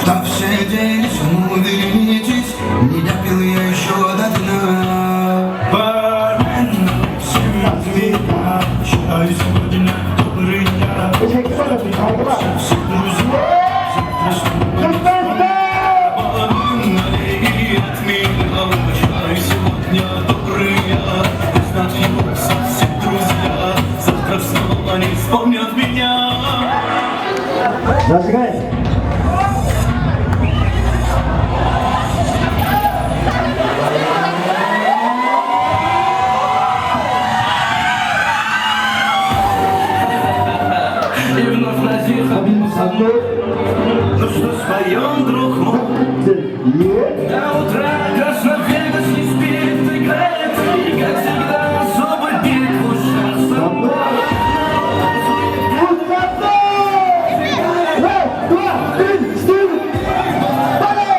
Куда все делись, ну вернитесь, не допил я еще до дна. Бармен, всем от меня, чай сегодня добрый я. Все друзья, завтра снова не вспомнят. Бармен, налей от меня, чай сегодня добрый я. Пусть напьются все друзья, завтра снова не вспомнят меня. Зажигай! И вновь на Ну что споем, друг мой? До утра Красновегас не спит, играет, и как всегда особо бит в ушах со мной. Раз, два, три, четыре, пять!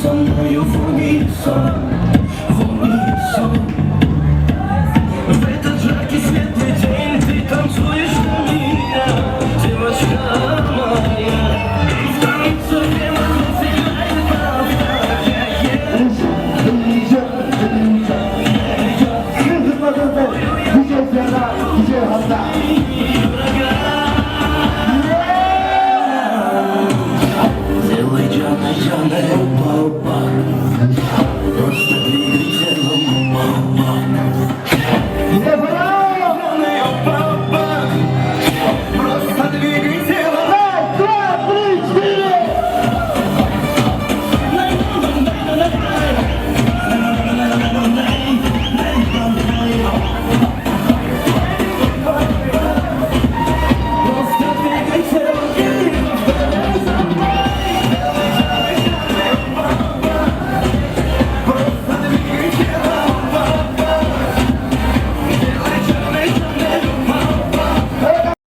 Со мною в унисон.